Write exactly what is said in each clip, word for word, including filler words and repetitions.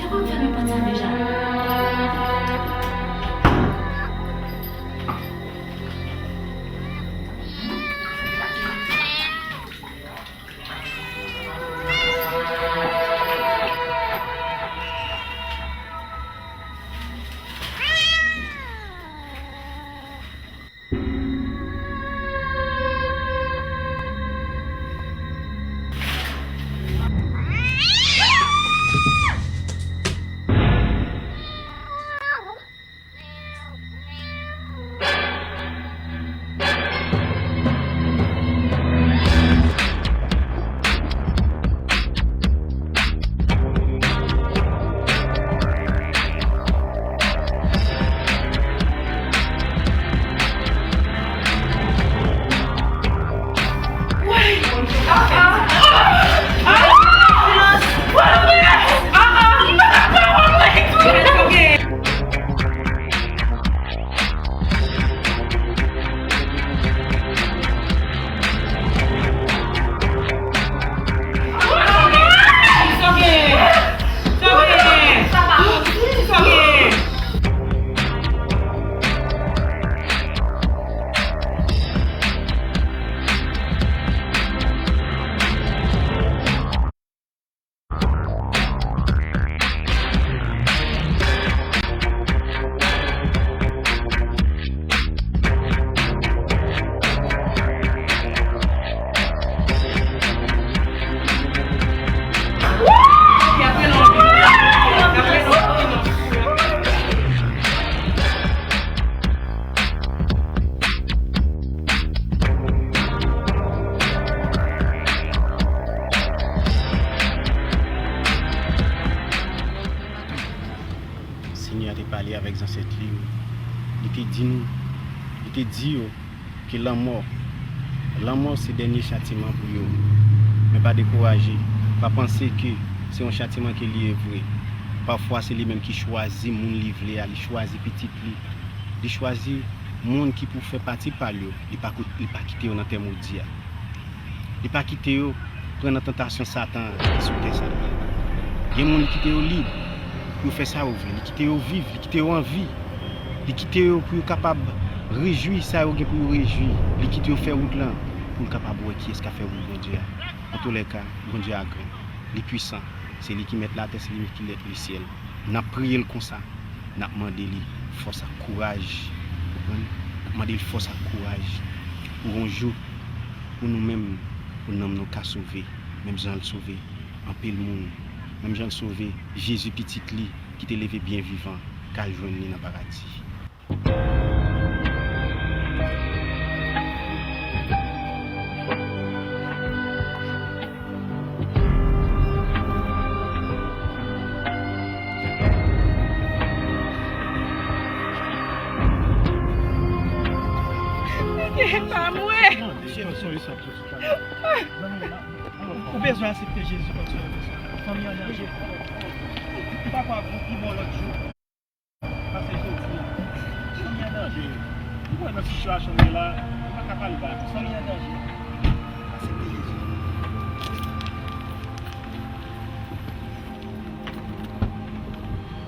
Te konn fèmen pòt sa deja. Senyè a te pale avèk zansèt li yo. Li te di nou, li te di yo ke lanmò, lanmò se dènye chatiman pou yo. Men pa dekouraje, pa panse ke se yon chatiman ke li ye vre. Pafwa se li menm ki chwazi moun li vle a, li chwazi pitit li, li chwazi moun ki pou fè pati pa l yo, li pa, li pa kite yo nan tè modi a. Li pa kite yo pran nan tantasyon Satan an ki sou tè sa a. Gen moun li kite yo lib pou yo fè sa yo vle. Li kite yo viv, li kite yo anvi. Li kite yo pou yo kapab rejwi sa yo gen pou yo rejwi. Li kite yo fè wout lan pou l kapab wè kiyès k ap fè wout Bondye a. Antoulèka, Bondye a gran, li pwisan. Se li ki mèt latè, se li ki mèt lesyèl. N ap priye l konsa. N ap mande li fòs ak kouraj. Konprann? N ap mande li fòs ak kouraj. Pou yon jou, pou nou menm, pou nanm nou ka sove, menm jan l sove anpil moun, menm jan l sove Jezi pitit li ki te leve byen vivan, k al jwenn li nan paradi. Epa mwen. Ou bezwen aksepte Jezi kòm sovè pèsonèl ou. Fanmi an danje. Ou pa ka gon pi bon lòt jou. Pase jodi a. Fanmi an danje. Ou wè nan sitiyasyon nou ye la, nou pa ka pale bagay konsa. Fanmi an danje. Pase Jezi.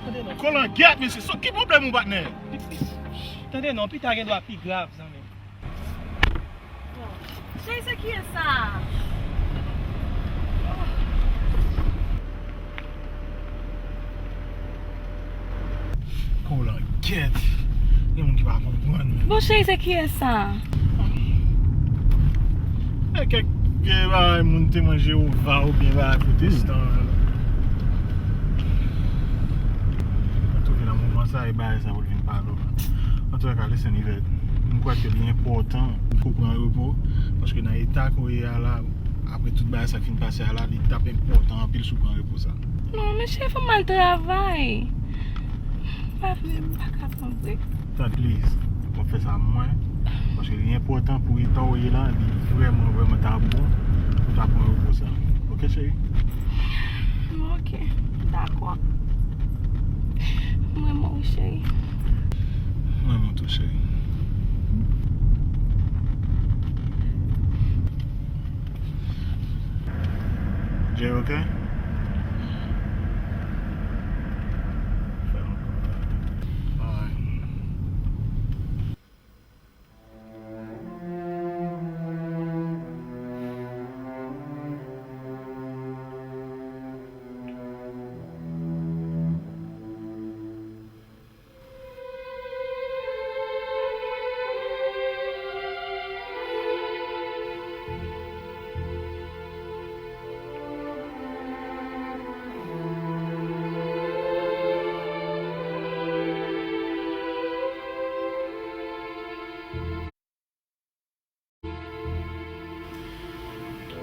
Tande non. Kolangyèt, mesye, so, ki pwoblèm ou, patnè? Tande non, pita gen dwa pi grav, zanmi m. Cheri, se kiyès sa? Kolangyèt. Gen moun ki pa konprann. Bon, cheri, se kiyès sa? E kèk vye bagay moun temwen Jewova oubyen bagay pwotestan. Mwen twouve nan moman sa, e bagay sa pou l vin pale w. Antouka, listen, Yvette, m kwè ke li enpòtan pou w pran repo. Ke nan eta ke w ye a la, apre tout bagay sa k fin pase a la, li t ap enpòtan anpil si w pran repo sa. Non, men cheri, fò m al travay. M pa vle, m pa ka pran brek. Tan, please, w ap fè sa mwen. Paske li enpòtan pou eta w ye la, li vrèman, vrèman ta bon pou w ta pran repo sa. Oke, cheri? Oke, dakò. M renmen w, cheri. M renmen w tou, cheri. Jay, oke? Fè yon kò. Alright.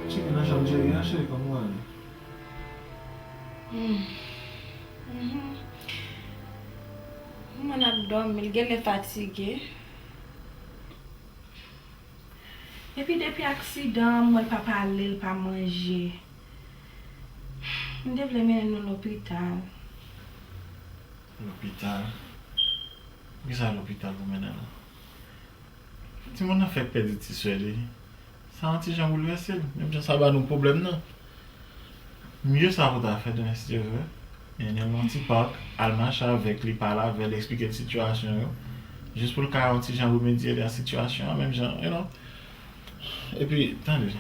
Cheri, nan chanm Jerry a, cheri, kòman w ale? Hmm. Mhm. Manman ap dòmi, l genlè fatige. Epi depi aksidan an, m wè l pa pale, l pa manje. M te vle mennen nou lopital. Lopital? Poukisa lopital pou mennen l? Timoun nan fèk pèdi ti sè li. Sa yon ti jan boulvèse l. Menm jan sa ba nou pwoblèm nan. Mye sa pou ta fè demen si Dye vle, mennen l nan ti pak, al mache avèk li, pale avè l, eksplike l sitiyasyon yo. Jis pou l ka yon ti jan remedye li a sitiyasyon an, menm jan, you know. Epi, tande,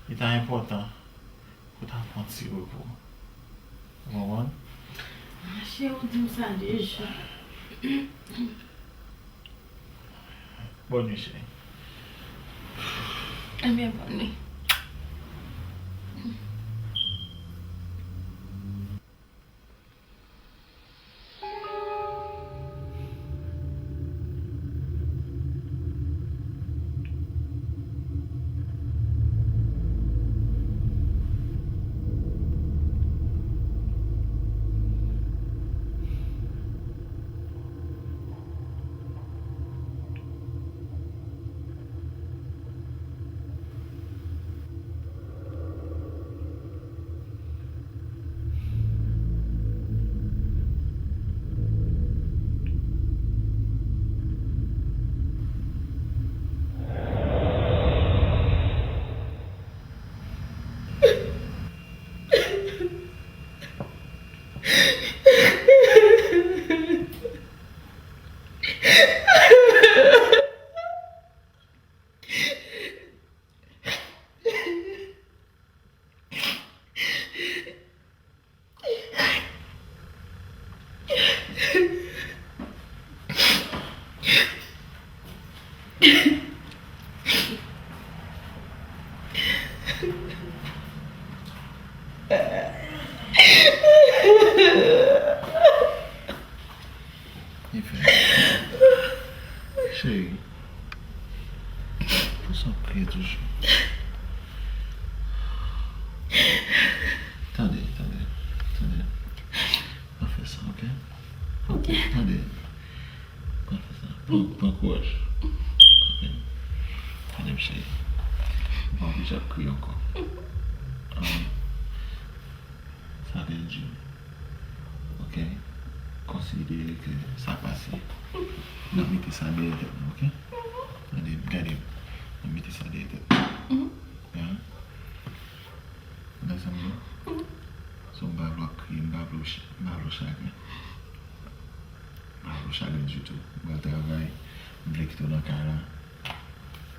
li ta enpòtan pou w ta pran ti repo. Ou konprann? Mache, ou di m sa deja. Bòn nwi, cheri. Ebyen, bòn nwi. Cheri, poukisa w ap kriye toujou? Tande, tande, tande. Pa fè sa, oke? Oke. Tande. Pa fè sa. Pran, pran kouraj. Oke. Tande m, cheri. M pa oblije ap kriye ankò. Sa te di. Oke? Konsidere ke sa pase. N ap mete sa dèyè tèt nou, oke? Gade, gade. N ap mete sa dèyè tèt nou. Hein? Mezanmi, si w pa vle w ap kriye, m pa vle w ch-, m pa vle w chagren. M pa vle w chagren ditou. M pral travay, m vle kite w nan kay la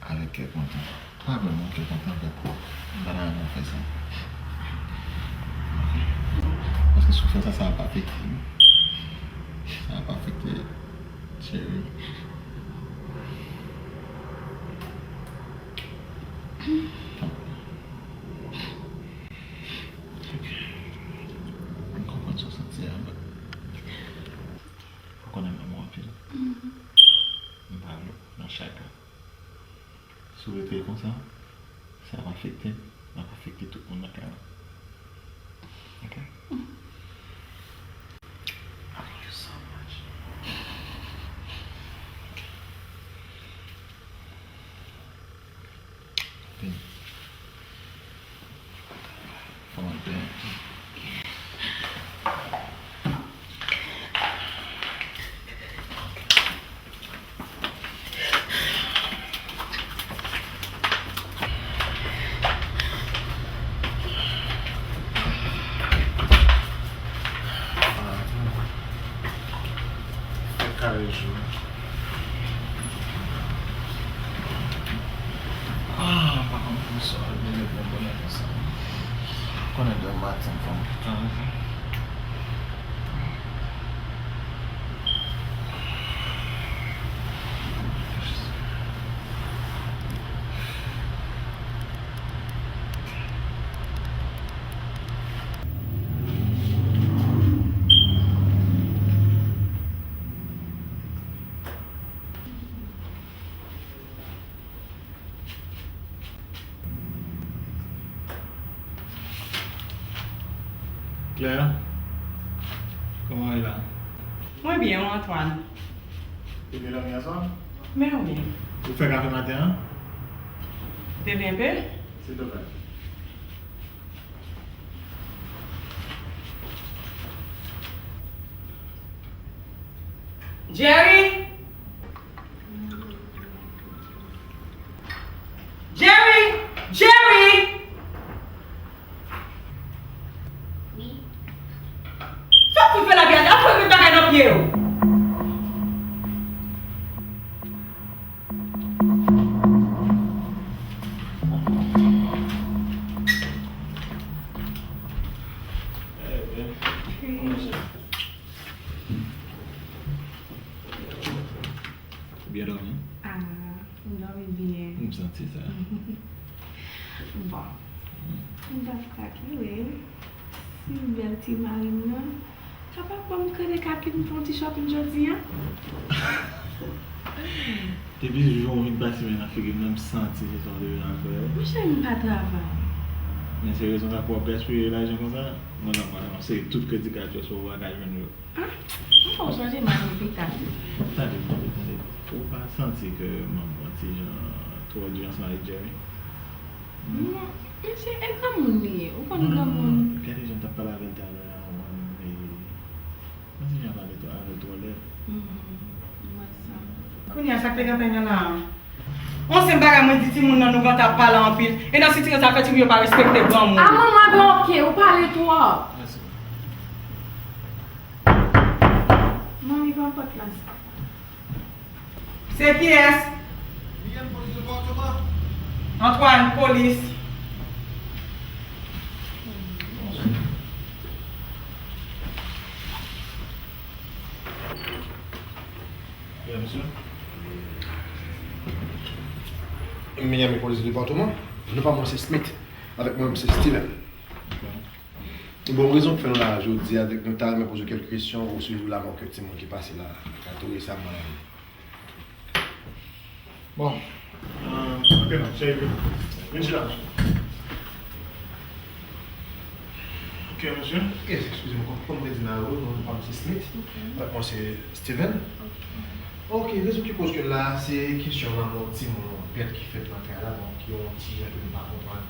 avèk kè kontan. Pa vrèman kè kontan, bèt. M pa ta renmen w fè sa. Paske si w fè sa, sa ap afekte m. Sa ap afekte Jerry. Tanpri. Ok. M konprann sa w santi a, but ou konnen m renmen w anpil. M pa vle w nan chagren. S Si w rete konsa, sa ap afekte m, l ap afekte tout moun nan kay la. Ok? I love you so much. Ok. Vini. Come on, dance. Fè kare jou. Ah, pa konn pou swa, men nèg nan bonè konsa. Konnen demen maten fò m ta leve. Claire, kòman w ye la? Mwen byen, wi, Antoine. Ou te byen dòmi yè swa? Men wi. Ou fè kafe maten an? Te byen pe? Silvouplè. Jerry! Jerry! Jerry! Wi. Sa w fout fè la, Bianca? Al fout met bagay nan pye w. Ou byen dòmi? Ah, m dòmi byen. M santi sa. Bon, m t ap kalkile si bèl ti mari m nan kapab ban m kredi kat pou m fè yon ti shopping jodi a. Depi jou w vin pase men nan figi m nan, m santi se sa w te vin al fè. Monchè, m pa travay. Men se rezon sa pou w ap gaspiye lajan konsa? Mwen nan, mwen nan, se tout kredi kat yo, so w pa ka jwenn yo. Ah, m fè w sonje m a nou pita. Tande, tande, tande. Ou pa santi ke manman ti jan twò di ansanm avèk Jerry? Non, mesye, e granmoun li ye. Ou konn granmoun. Gade jan m t ap pale avè l talè a, mwen, e, mwen ti jan pale twò, avè l twò lè. Mhm, m wè sa. Kounye a, sa k te gentan gen la a? On senp bagay mwen di timoun nan, nou gentan ap pale anpil. E nan sitirans sa fè timoun yo pa respekte granmoun. A manman bloke, ou pale twòp. Mèsi. Manmi, ban pòt la. Se kiyès? Antoine, polis. Miami Police Department. Non pa mwen se Smith. Avèk mwen, se Steven. Bon, rezon k fè nou la jodi a, nou ta renmen poze w kèk kesyon osijè lamò ke timoun ki pase la, ka tou resaman. Bon. Euh, ok, non, cheri, vin. Vin chita, mesye. Ok, mesye. Ok, eskize m, kòm, kòm m te di la, wi, non pa m se Smith. Ok. Mwen se Steven. Ok. Ok, rezon ki koz ke la, se kesyon lanmò timoun, pèt ki fèt nan kay la, donk, yon ti jan ke nou pa konprann.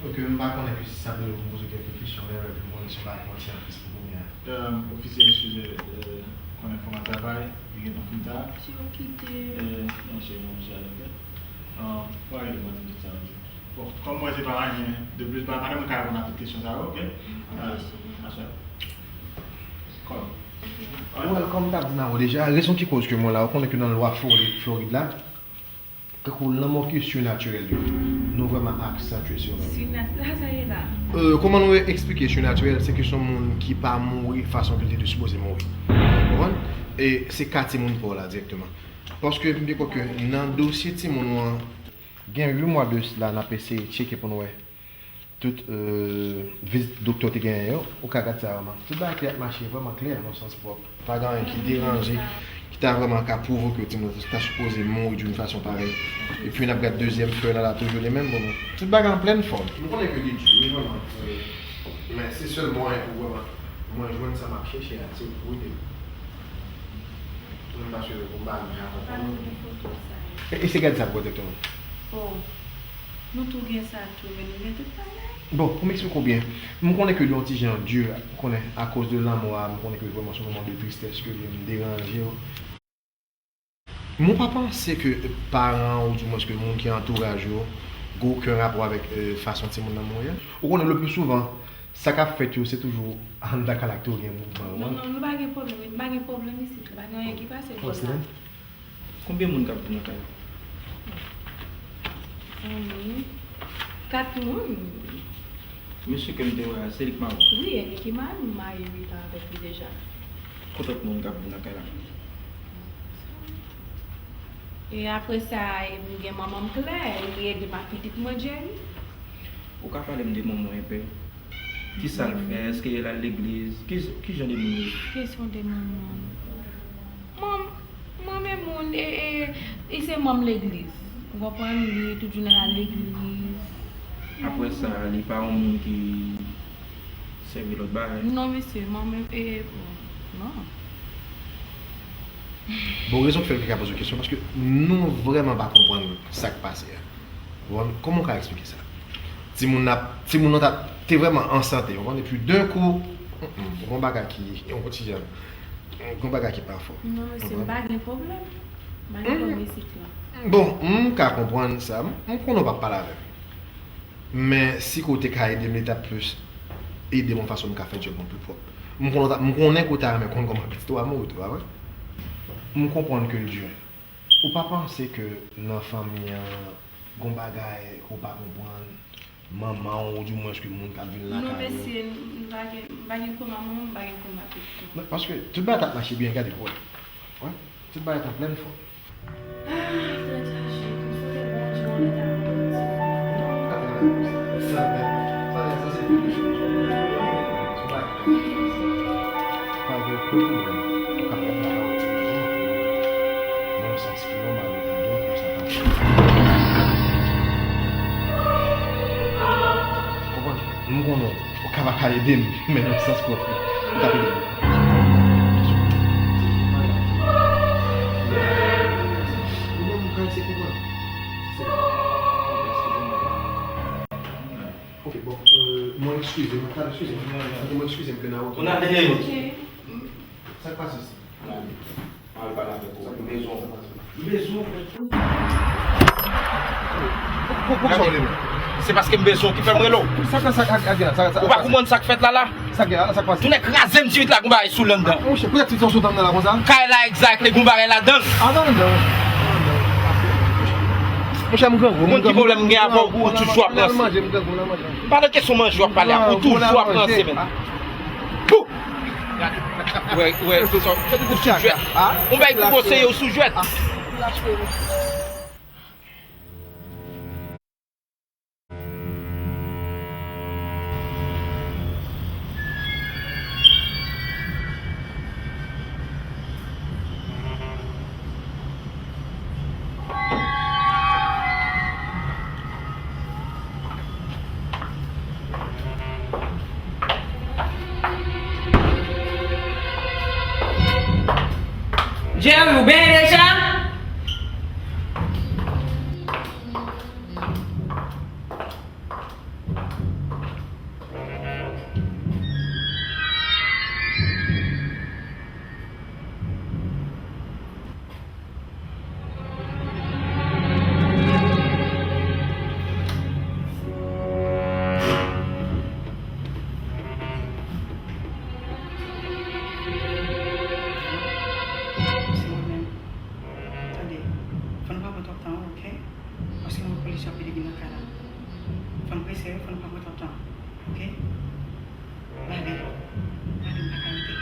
Ok, m pa konnen ke si sa bezwen pou m poze kèk kesyon, men pou m konnen si m pa gen yon ti anplis pou kounye a. Euh, ofisye, eskize, euh, konnen fòm a travay, li gentan fin ta. Si yo kite. Euh, non, se yon misye avèk tèt. Euh, pa rele mwen di m tout sa yo di. Bon, kòm mwen se pa anyen de plis, pa, pa mwen ka reponn a tout kesyon sa yo, ok? Ok, euh, sir. Aswè. Kòm. Well, kòm m t ap di n avè w deja, rezon ki koz ke mwen la, ou konnen ke nan lwa Flori-, Florid la, tankou lanmò ki sinatirèl yo, nou vrèman aksantye sou yo menm. Sinatirèl, sa sa ye la? Euh, kòman nou eksplike sinatirèl? Se ke se yon moun ki pa mouri fason ke l te dwe sipoze mouri. Ou konprann? E se ka timoun pa w la dirèkteman. Paske m byen kwè ke nan dosye timoun ou an, gen uit mwa de sila, n ap eseye tcheke pou n wè tout, euh, vizit doktè w te genyen yo, ou ka gad sa vrèman. Tout bagay ki ap mache vrèman klè nan sans pwòp. Pa gen anyen ki deranje, ki ta vrèman ka pwovoke w, timoun ta sipoze mouri d'une façon pareille. Epi n ap gad dezyèm frè la, la toujou li menm, bon, tout bagay an plèn fòm. M konnen ke li di, wi, manman. Men se sèl mwayen pou vrèman mwen jwenn sa m ap chèche a, se pou ede m. Mwen, paske pou m pa vin a konprann. E, e se gade sa pou egzakteman. Oh. Nou tou gen sa tou, men nou gen tout bagay. Bon, pou m eksplike w byen, m konnen ke li yon ti jan di, ou konnen, akoz de lanmò a, m konnen ke vrèman se yon moman de tristès ke li, m deranje w. Men w pa panse ke paran w, oudimwens ke moun ki antouraj ou, gen okenn rapò avèk, euh, fason timoun nan mouri a? Ou konnen, le pli souvan, sa k ap fèt yo, se toujou anndan kay la ki toujou gen mouvman, ou konprann? Non, non, nou pa gen pwoblèm, nou pa gen pwoblèm isit, nou pa gen anyen ki pase bò sa. Konbyen moun k ap viv nan kay la? Ann, kat moun. Mesye ke m te wè a, se li k mari w? Wi, e li ki mari m, m marye uit an avèk li deja. Konbyen lòt moun k ap viv nan kay la? E apre sa, e m gen manman m Klè, li ede m ak pitit mwen Jerry. Ou ka pale m de manman w enpe? Kisa l fè? Èske l al legliz? Ki, ki jan de moun li ye? Kesyon de manman. Manm, manman moun, e, e, li se manm legliz. Ou konprann? Li toujou nan la legliz. Apre sa, li pa yon moun ki sèvi lòt bagay? Non, mesye, manman, e, non. Bon, rezon k fè m te ka poze w kesyon, paske nou vrèman pa konprann sa k pase a. Ou konprann? Kòman w ka eksplike sa? Timoun nan, timoun nan t ap, te vrèman an sante, ou konprann? Epi, d'un coup, mm, mm, gon bagay ki, yon ti jan, gon bagay ki pa fò. Non, mesye, m pa gen pwoblèm. M pa gen pwoblèm isit la. Bon, m ka konprann sa. M, m konnen w p ap pale avè m. Men, si ke w te ka ede m, li t ap plis ede m yon fason m ka fè djòb mwen pi pwòp. M konnen w ta, m konnen ke w ta renmen konn kòman pitit ou a mouri tou, pa vre? M konprann ke l di. Ou pa panse ke nan fanmi an, gon bagay ke w pa konprann, manman w, oudimwens ke moun k ap vin lakay ou? Non, mesye, m pa gen, m pa gen kòma manman m, m pa gen kòma pitit mwen. Non, paske tout bagay t ap mache byen, gade pou wè. Wè, tout bagay t ap plèn fò. Ah, tèt chaje, m swete Bondye yon lè ta bon ti. Non, pa travay konsa. Sa, sa, sa, sa se pil de chòk. Pa gen okenn pwoblèm. Ou ka pran bagay ou ti moman. Nan yon sans ki nòmal, epi donk, pou sa pa fèt. Konprann? M konnen ou ka pa ka ede m, men nan sans pwòp, ou ka ede m. Ou menm, ou ka eseye konprann. Ok, bon, euh, mwen eskize, mwen pral eskize. Mwen eskize m ke nan wout. Ou nan dèyè yo. Ok. Sa k pase isit? Al pale avèk ou. M bezwen w. M bezwen w. Pou, pou, pou sa w rele m? Se paske m bezwen w ki fè m rele w. Sa k, sa k, ak, ak, sa, sa, ou pa konprann sa k fèt la, la? Sa k gen la, sa k pase? Tounen kraze m, ti vit la, gon bagay sou l anndan. Monchè, poutèt ti vit sa w sot anndan la konsa? Kay la, exactly, gon bagay ladan l. Ann anndan. Monchè, m grangou. Ou konn ki pwoblèm m gen avè w, ou toujou ap ranse. M pa nan kesyon manje w ap pale a, ou toujou ap ranse, men. Pou! Wè, wè, se sa. Ou sou jwèt. Yon bagay ki konseye ou sou jwèt. Jerry, ou benyen deja? Se mwen menm. Tande, fò nou pa pran twòp tan, oke? Paske m wè polis yo ap vin nan kay la. Fò n prese, fò nou pa pran twòp tan, oke? Bale, bale, m pa ka rete.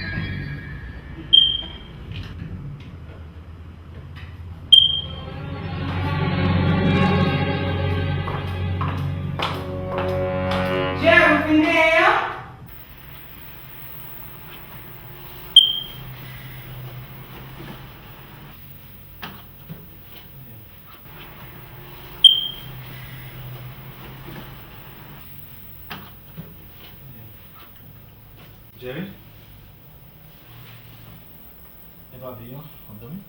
Babay. Mhm, babay. Jerry, ou fin peye an? Cheri? E papi yo, w ap dòmi?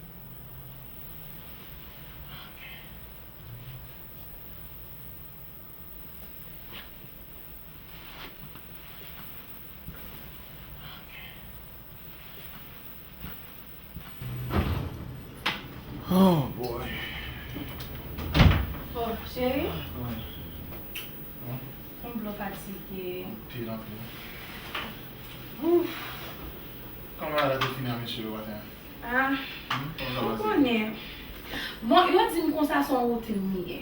Oh boy. Oh, cheri. Wi. Wi. Konblo fatige. Anpil, anpil. Ouf. Kòman la te fini a mesye yo maten an? Ah, hmm, kòman sa pase? Ou konnen. Bon, yo di m konsa se yon woutin li ye.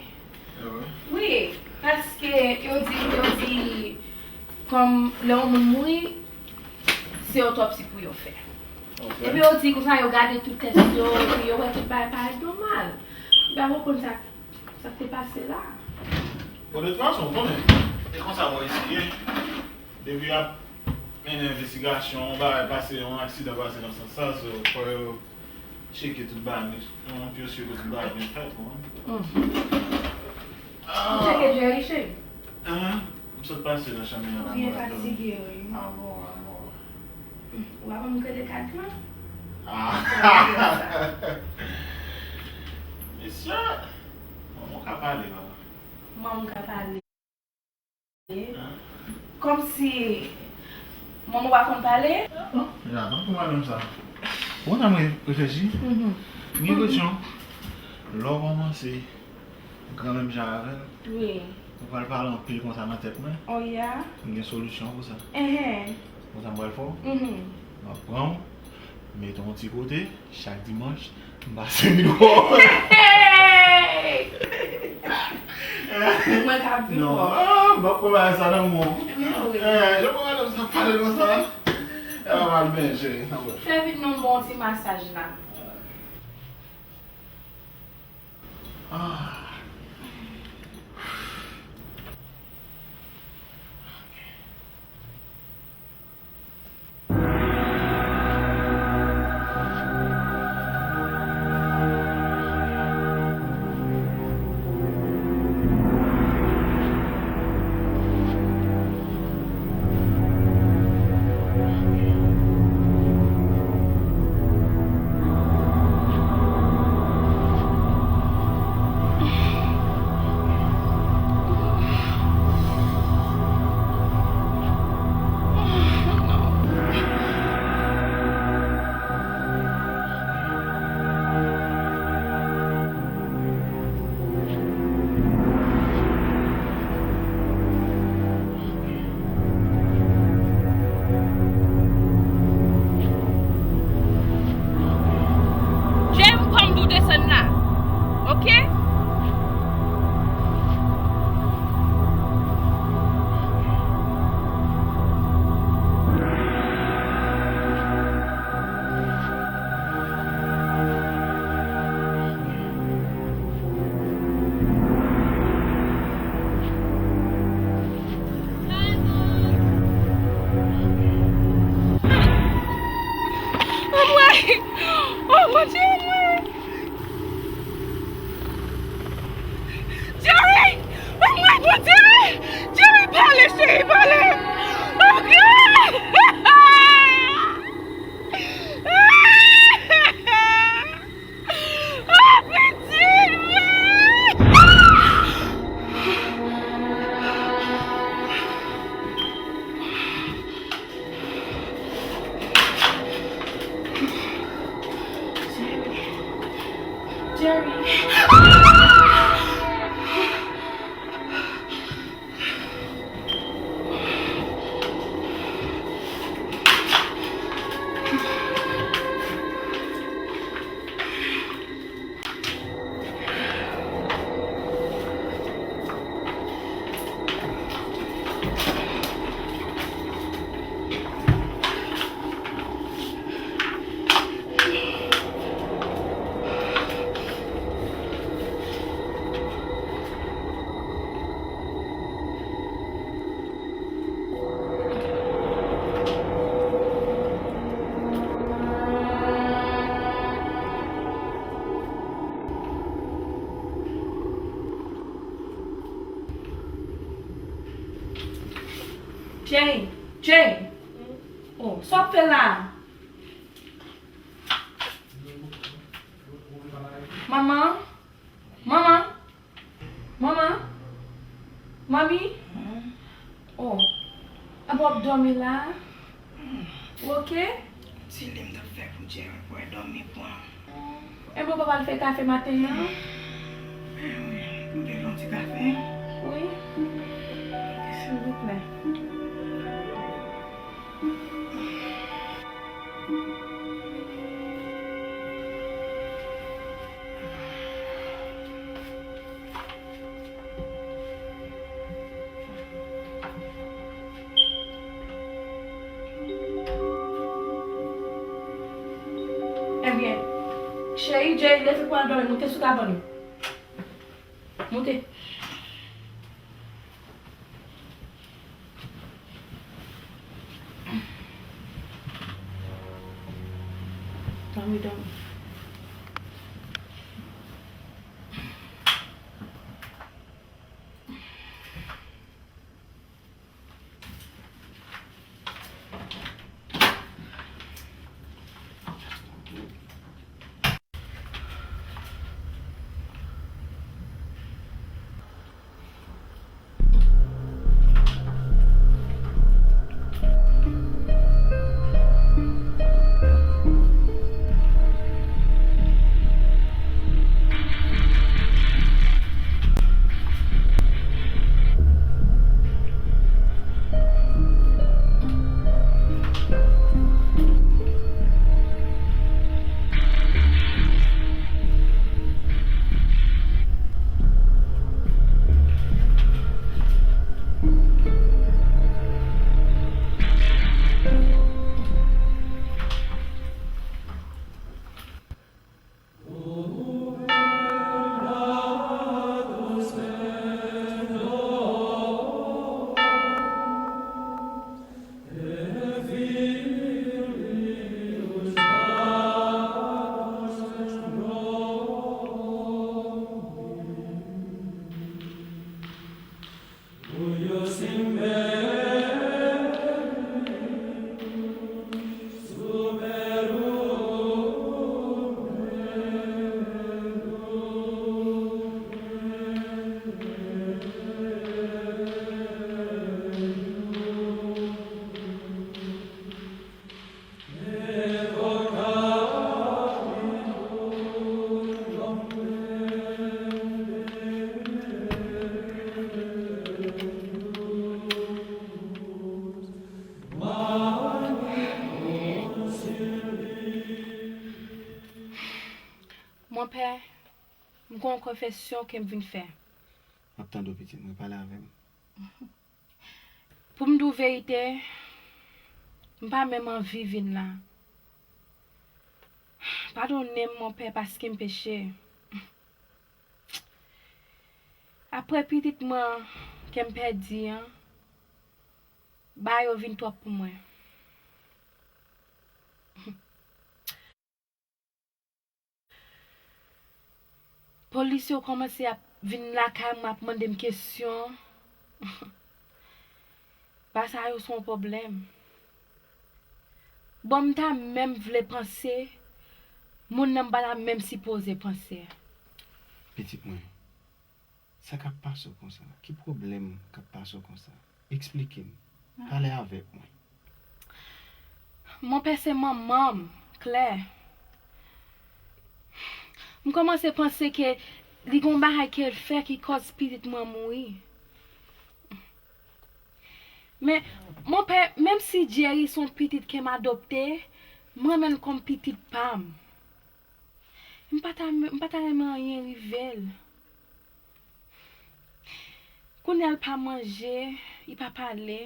E wi. Wi, paske yo di, yo di, kòm lè yon moun mouri, se otopsi pou yo fè. Ok. Epi yo di konsa, yo gade tout tès yo, epi yo wè tout bagay parèt nòmal. M pa konprann sa, sa k te pase la. Bon, de tout fason, ou konnen, e konsa Moyiz ye. Depi y ap mennen envestigasyon, yon bagay pase, yon aksidan pase nan sans sa, so, fò yo tcheke tout bagay, yon, pou yo si ke tout bagay byen fèt, ou konprann? Mhm. Ah! Ou tcheke Jerry, cheri? Hein? M sot pase nan chanm nan. Ou byen fatige, wi. Ah bon, ah bon. Ou pa konn m krele kat lan? Ah! Mesye! Manman w ka pale, papa. Manman w ka pale. Kòmsi manman w pa konn pale? Non, ya, pa pou mwen menm sa. Ou konn sa mwen reflechi? Mhm. M gen enpresyon, lè w kòmanse gran menm jan avè l, wi, ou pral pale anpil konsa nan tèt mwen. Oh, ya. M gen solisyon pou sa. Enhen. Konn sa m pral fè w? Mhm. M ap pran w, mete w yon ti kote, chak dimanch, m pase vin wè w. Hey! Mwen ka vin wè w. Non. Ah, m ap pran bagay sa nan men w. Men wi. Eh, jan madanm sa pale konsa. E pa mal byen, cheri. Fè vin non, m ba w yon ti masaj la. Ah. Jerry, m pran m pou desann la. Oke? Anmwey! Oh, Bondye, anmwey! Jerry! Anmwey, Bondye! Jerry, pale, cheri, pale! Oh, God! Ah, pitit mwen! Jerry. Jerry. Jay, Jay. Oh, sa w ap fè la? Manman? Manman? Manman? Manmi? Oh, apa w ap dòmi la? Ou oke? Ti li m t ap fè pou Jerry pou l dòmi pran. Enben, w pa pral fè kafe maten an? Wi, m te fè yon ti kafe. Wi. Silvouplè. Ebyen, cheri, Jay leve pou al dòmi, moute sou kabann ou. Moute. Dòmi, dòmi. Monpè, m gen yon konfesyon ke m vin fè. M ap tande w, pitit mwen, pale avè m. Pou m di w verite, m pa menm anvi vin la. Padonnen m, monpè, paske m peche. Apre pitit mwen ke m pèdi an, bagay yo vin twòp pou mwen. Polis yo kòmanse ap vin lakay mwen, ap mande m kesyon. Bagay sa yo se yon pwoblèm. Bon, m ta menm vle panse, moun nan m pa ta menm sipoze panse. Pitit mwen, sa k ap pase w konsa? Ki pwoblèm k ap pase w konsa? Eksplike m. Pale avèk mwen. Monpè, se manman m, Claire. M kòmanse panse ke li gon bagay ke l fè ki kòz pitit mwen mouri. Men, monpè, menm si Jerry se yon pitit ke m adopte, m renmen l kòm pitit pa m. M pa ta, m pa ta renmen anyen rive l. Kounye a l pa manje, li pa pale.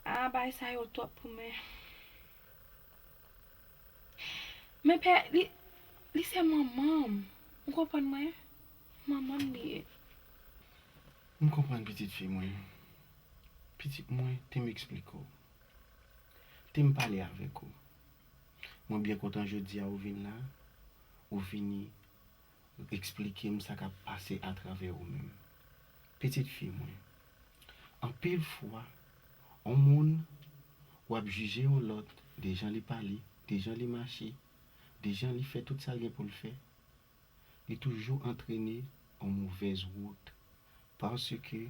A, bagay sa yo twòp pou mwen. Men pè, li, li se manman m. Ou konprann mwen? Manman m li ye. M konprann, pitit fi mwen. Pitit mwen, te m eksplike w. Te m pale avèk ou. Mwen byen kontan jodi a ou vin la. Ou vini eksplike m sa k ap pase atravè ou menm. Pitit fi mwen, anpil fwa, On moun, w ap jije on lòt de jan li pale, de jan li mache, de jan li fè tout sa l gen pou l fè, li toujou antrene on movèz wout. Paske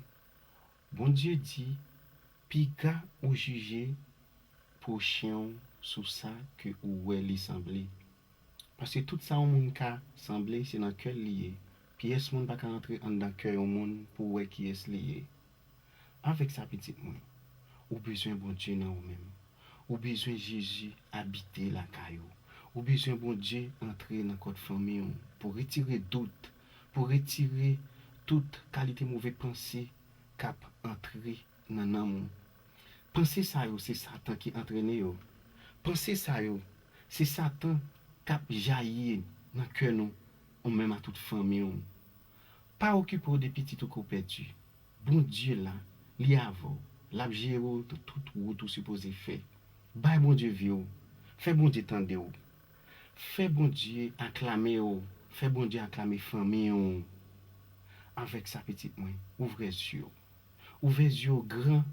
Bondye di, piga ou jije pwochen w sou sa ke ou wè li sanble. Paske tout sa yon moun ka sanble, se nan kè l li ye. Pyès moun pa ka antre anndan kè yon moun pou wè kiyès li ye. Avèk sa, pitit mwen, ou bezwen Bondye nan ou menm. Ou bezwen Jezi abite lakay ou. Ou bezwen Bondye antre nan kòd fanmi w pou retire dout, pou retire tout kalite move panse k ap antre nan nanm ou. Panse sa yo, se Satan ki antrene yo. Panse sa yo, se Satan k ap jayi nan kè nou, ou menm a tout fanmi w. Pa okipe w de pitit ou ke w pèdi. Bondye la, li avè w. L ap jere w nan tout wout ou sipoze fè. Bay Bondye vi w. Fè Bondye tande w. Fè Bondye aklame w. Fè Bondye aklame fanmi w. Avèk sa, pitit mwen, ouvè zye w. Ouvè zye w gran.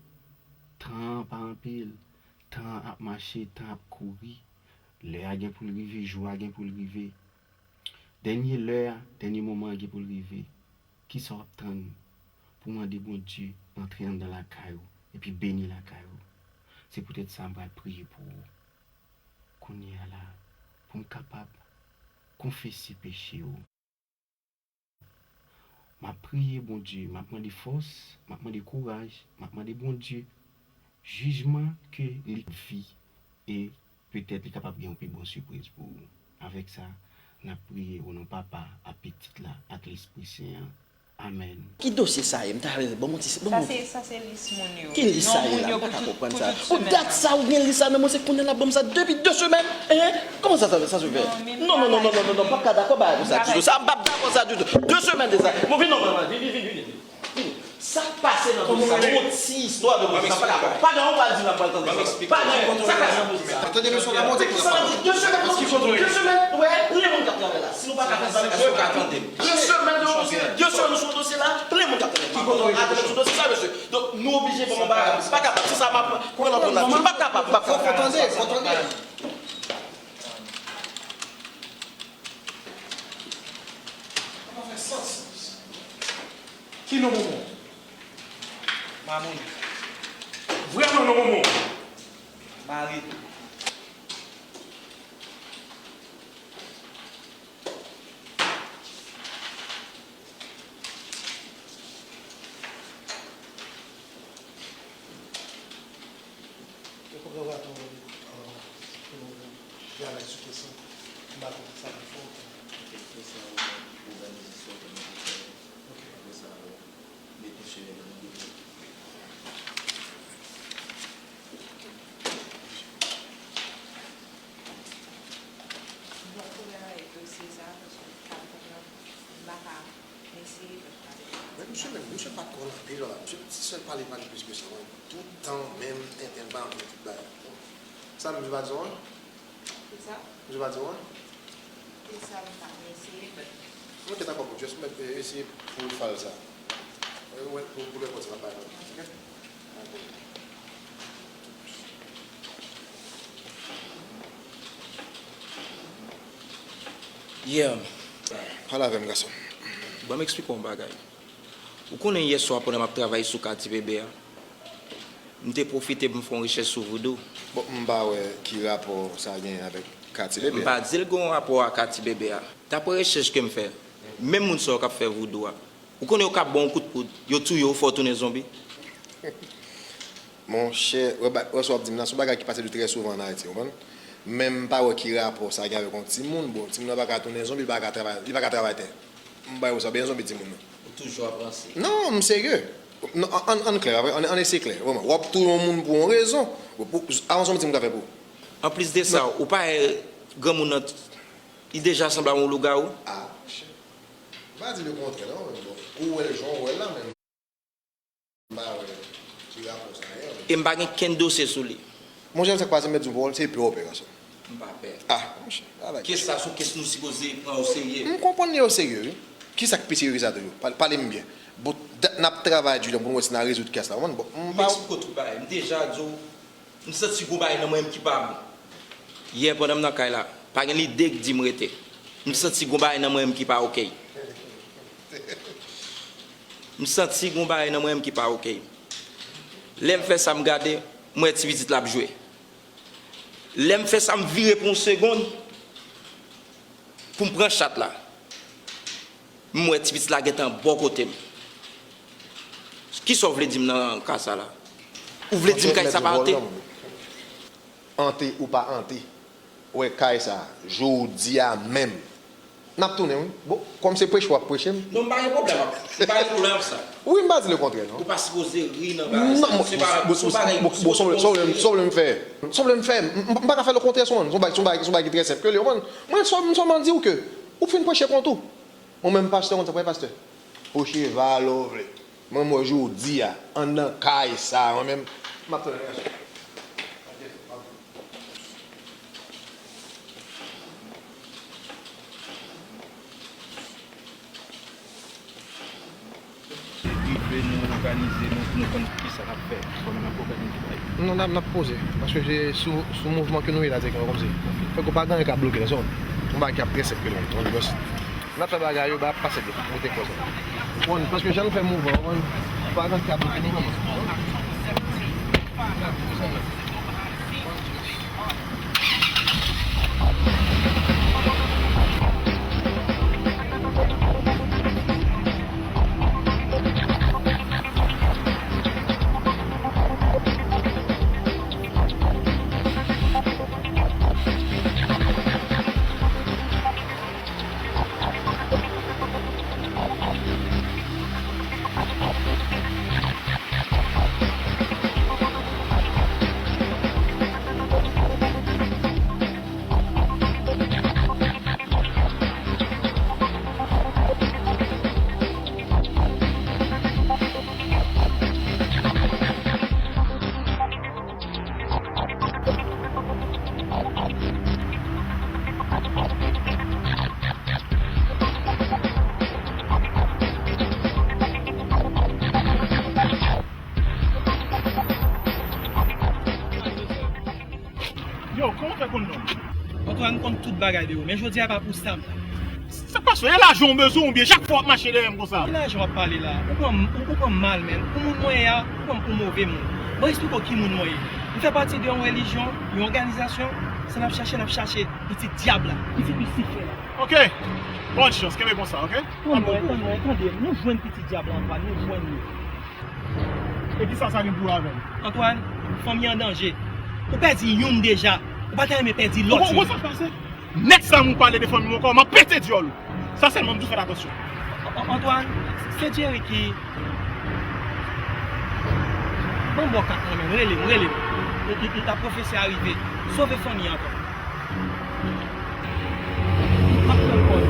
Tan an pa anpil. Tan an ap mache, tan ap kouri. Lè a gen pou l rive, jou a gen pou l rive. Dènye lè a, dènye moman an gen pou l rive. Kisa w ap tann pou mande Bondye antre anndan lakay ou epi beni lakay ou? Se poutèt sa m pral priye pou ou kounye a la, pou m kapab konfese peche w. M ap priye Bondye, m ap mande fòs, m ap mande kouraj, m ap mande Bondye jijman ke li vi e petèt li kapab gen yon pi bon sipriz pou ou. Avèk sa, n ap priye o non Papa, a Pitit la, ak Lespri Sen an. Amèn. Ki dosye sa ye? M ta renmen, ban m yon ti, ban m Sa yon se, sa se lis moun yo. Ki lis sa Non, ye moun la? yo M pa pou ka tout, konprann pou sa. tout Pou semèn dat nan. sa, ou gen lis sa nan men w, se kounye a n ap ban m sa depi de semèn? Hein? Kòman sa, sa, sa se fè? Non, men Non, non, non, non, non, non, non, m p ap ka dakò bagay konsa ditou. Sa, m p ap dakò sa ditou. De semèn de sa. Bon, vin non, vin, vin, vin, vin, vin. Vin. Sa k pase nan dosye sa, yon ti istwa de dosye sa, pa dakò. Pandan w pral di la, m pral tande sa. Pandan sa k pase nan dosye sa. Tande mesye, la monte ki sa. Sa di de semèn nou sou, de semèn, wè, plen moun k ap travay la. Si nou pa ka fè sa, mesye, de semèn nou, de semèn nou sou dosye la, plen moun k ap travay. Ki kote w atake sou dosye sa, mesye? Donk, nou oblije ban m yon bagay. M pa kapab, se sa m ap pran nan pran nan. M pa kapab, m pa kapab. Fò tande, fò tande. Sa pa fè sans. Ki non manman w? Mamoun. Vrèman non manman w? Mari. Yo konprann w ap yon, yon, yon dyalèg sou kesyon. M pa konn sa pou fè. Ok, kesyon ou òganize sou otonomi. Ok. Apre sa, ou mete cheve nan moun. M pa twò travay dosye sa, paske m pa konprann, m pa ka eseye fè pale. Men misye menm, misye pa t konn anpil, misye ti sèl pale, pale plis ke sa, mwen, tout tan menm tenten l pa antre tout bagay. Sa misye pa di w an? Ki sa? Misye pa di w an? Ki sa m pa eseye fè? Ok, dakò, pou just mèt, eh, eseye pou fal sa. Eh, wè, pou, pou lè pòt sa pa bay. Ok? Yeah. Pale avè m, gason. Ban m eksplike w yon bagay. Ou konnen yè swa pandan m ap travay sou ka ti bebe a, m te pwofite pou m fè yon rechèch sou voudou. Bon, m pa wè ki rapò sa gen avèk ka ti bebe a. M pa di l gen yon rapò ak ka ti bebe a. Daprè rechèch ke m fè, menm moun sa yo k ap fè voudou a, ou konnen yo ka ba w yon kout poud, yo touye w, fè w tounen zonbi. Monchè, wè ba-, wè sa w ap di m nan, se yon bagay ki pase de trè souvan ann Ayiti, w konprann? Men m pa wè ki rapò sa gen avèk yon timoun. Bon, timoun nan pa ka tounen zonbi, li pa ka travay, li pa ka travay tè. M ba w sa, byen zonbi timoun nan. Ou toujou ap ranse. Non, m serye. Non, ann, ann, ann klè, ann, ann eseye klè, vrèman. W ap touye yon moun pou yon rezon. Bon, pou, avan se yon moun timoun ka fè pou ou. Anplis de sa, ou pa wè granmoun nan, li deja sanble a yon lougawou. Ah, monchè. M pa di lekontrè, non, men bon, ou wè l jan w wè l la, men m pa wè ki rapò sa gen. E m pa gen kenn dosye sou li. Monchè, sa k pase, m mèt di w pawòl, se pè w pè, gason. M pa pè. Ah, monchè, sa va. Kes sa se yon kes nou sipoze pran o serye. M konprann li o serye, wi. Kisa k pi serye ke sa toujou? Pa-, pale m byen. Bon, dat n ap travay di nan pou nou wè si n a rezoud kès la, w konprann? Bon, m M pa eksplike w tout bagay. M deja di w, m santi gon bagay nan mwen m ki pa bon. Yè, pandan m nan kay la, pa gen lide k di m rete. M santi gon bagay nan mwen m ki pa oke. M santi gon bagay nan mwen m ki pa oke. Lè m fè sa, m gade, m wè ti pitit la ap jwe. Lè m fè sa, m vire pou yon segonn pou m pran chat la. M wè ti pitit la gentan bò kote m. Kisa w vle di m nan ka sa la? Ou vle di m kay sa pa ante? Ante ou pa ante, wè kay sa, jodi a menm. N ap tounen, wi. Bon, kòm se preche w ap preche m. Non, m pa gen pwoblèm ak, m pa gen pwoblèm ak sa. Wi, m pa di lekontrè, non. Ou pa sipoze ri nan bagay sa. Non, se pa, se yon bagay, se yon bagay. Sa w vle m fè? Sa w vle m fè? M, m, m pa ka fè lekontrè sou moun. Se yon bagay, se yon bagay, se yon bagay ki trè senp ke li, w konprann? Mwen sèl, m sèlman di w ke ou fin preche kont ou. Ou menm pastè, konn sa, pastè. Pocheva lè w vle. Mwen, mwen, jodi a, anndan kay sa, mwen menm, m ap tann. Rive nou òganize nou pou nou konn kisa n ap fè. Kòman n ap òganize bagay. Non, n ap, n ap poze. Paske se sou, sou mouvman ke nou ye la, direktèman, kòmsi. Fòk ou pa gen anyen k ap bloke nou, se yon bagay ki ap trè senp ke nou, yon negosye. N ap fè bagay yo, ba ap pase byen, mete kò sa. Bon, paske jan n fè mouvman, w konprann, pa gen anyen k ap bloke nou vrèman. Yo, kòman w fè konn non m? Antoine konn tout bagay de ou, men jodi a pa pou sa m la. Sa k pase? E lajan w bezwen oubyen chak fwa w ap mache dèyè m konsa? Ki lajan w ap pale la? Ou pran m, ou, ou pran m mal, menn. Pou moun mwen ye a, ou pran m pou move moun. Mwen eksplike w ki moun mwen ye. M fè pati de yon relijyon, yon òganizasyon. Sa n ap chache, n ap chache pitit dyab la, pitit Lisifè la. Ok. Bòn chans, kenbe konsa, ok? Tann mwen, tann mwen, tande m. Nou jwenn pitit dyab la, Antoine, nou jwenn li. E kisa sa gen pou wè avè l? Antoine, fanmi an danje. Ou pèdi youn deja. Ou pa ta renmen pèdi lòt youn. Ou konn sa k pase? Nèg sa m ou pale de fanmi m ankò, m ap pete dyòl ou. Sa sèlman m di w fè atansyon. An-, Antoine, se Jerry ki. Ban m ba w kat mwen menm, rele m, rele m. Li, li, li ta pwofese a rive. Sove fanmi an, Antoine. M ap pran kò l.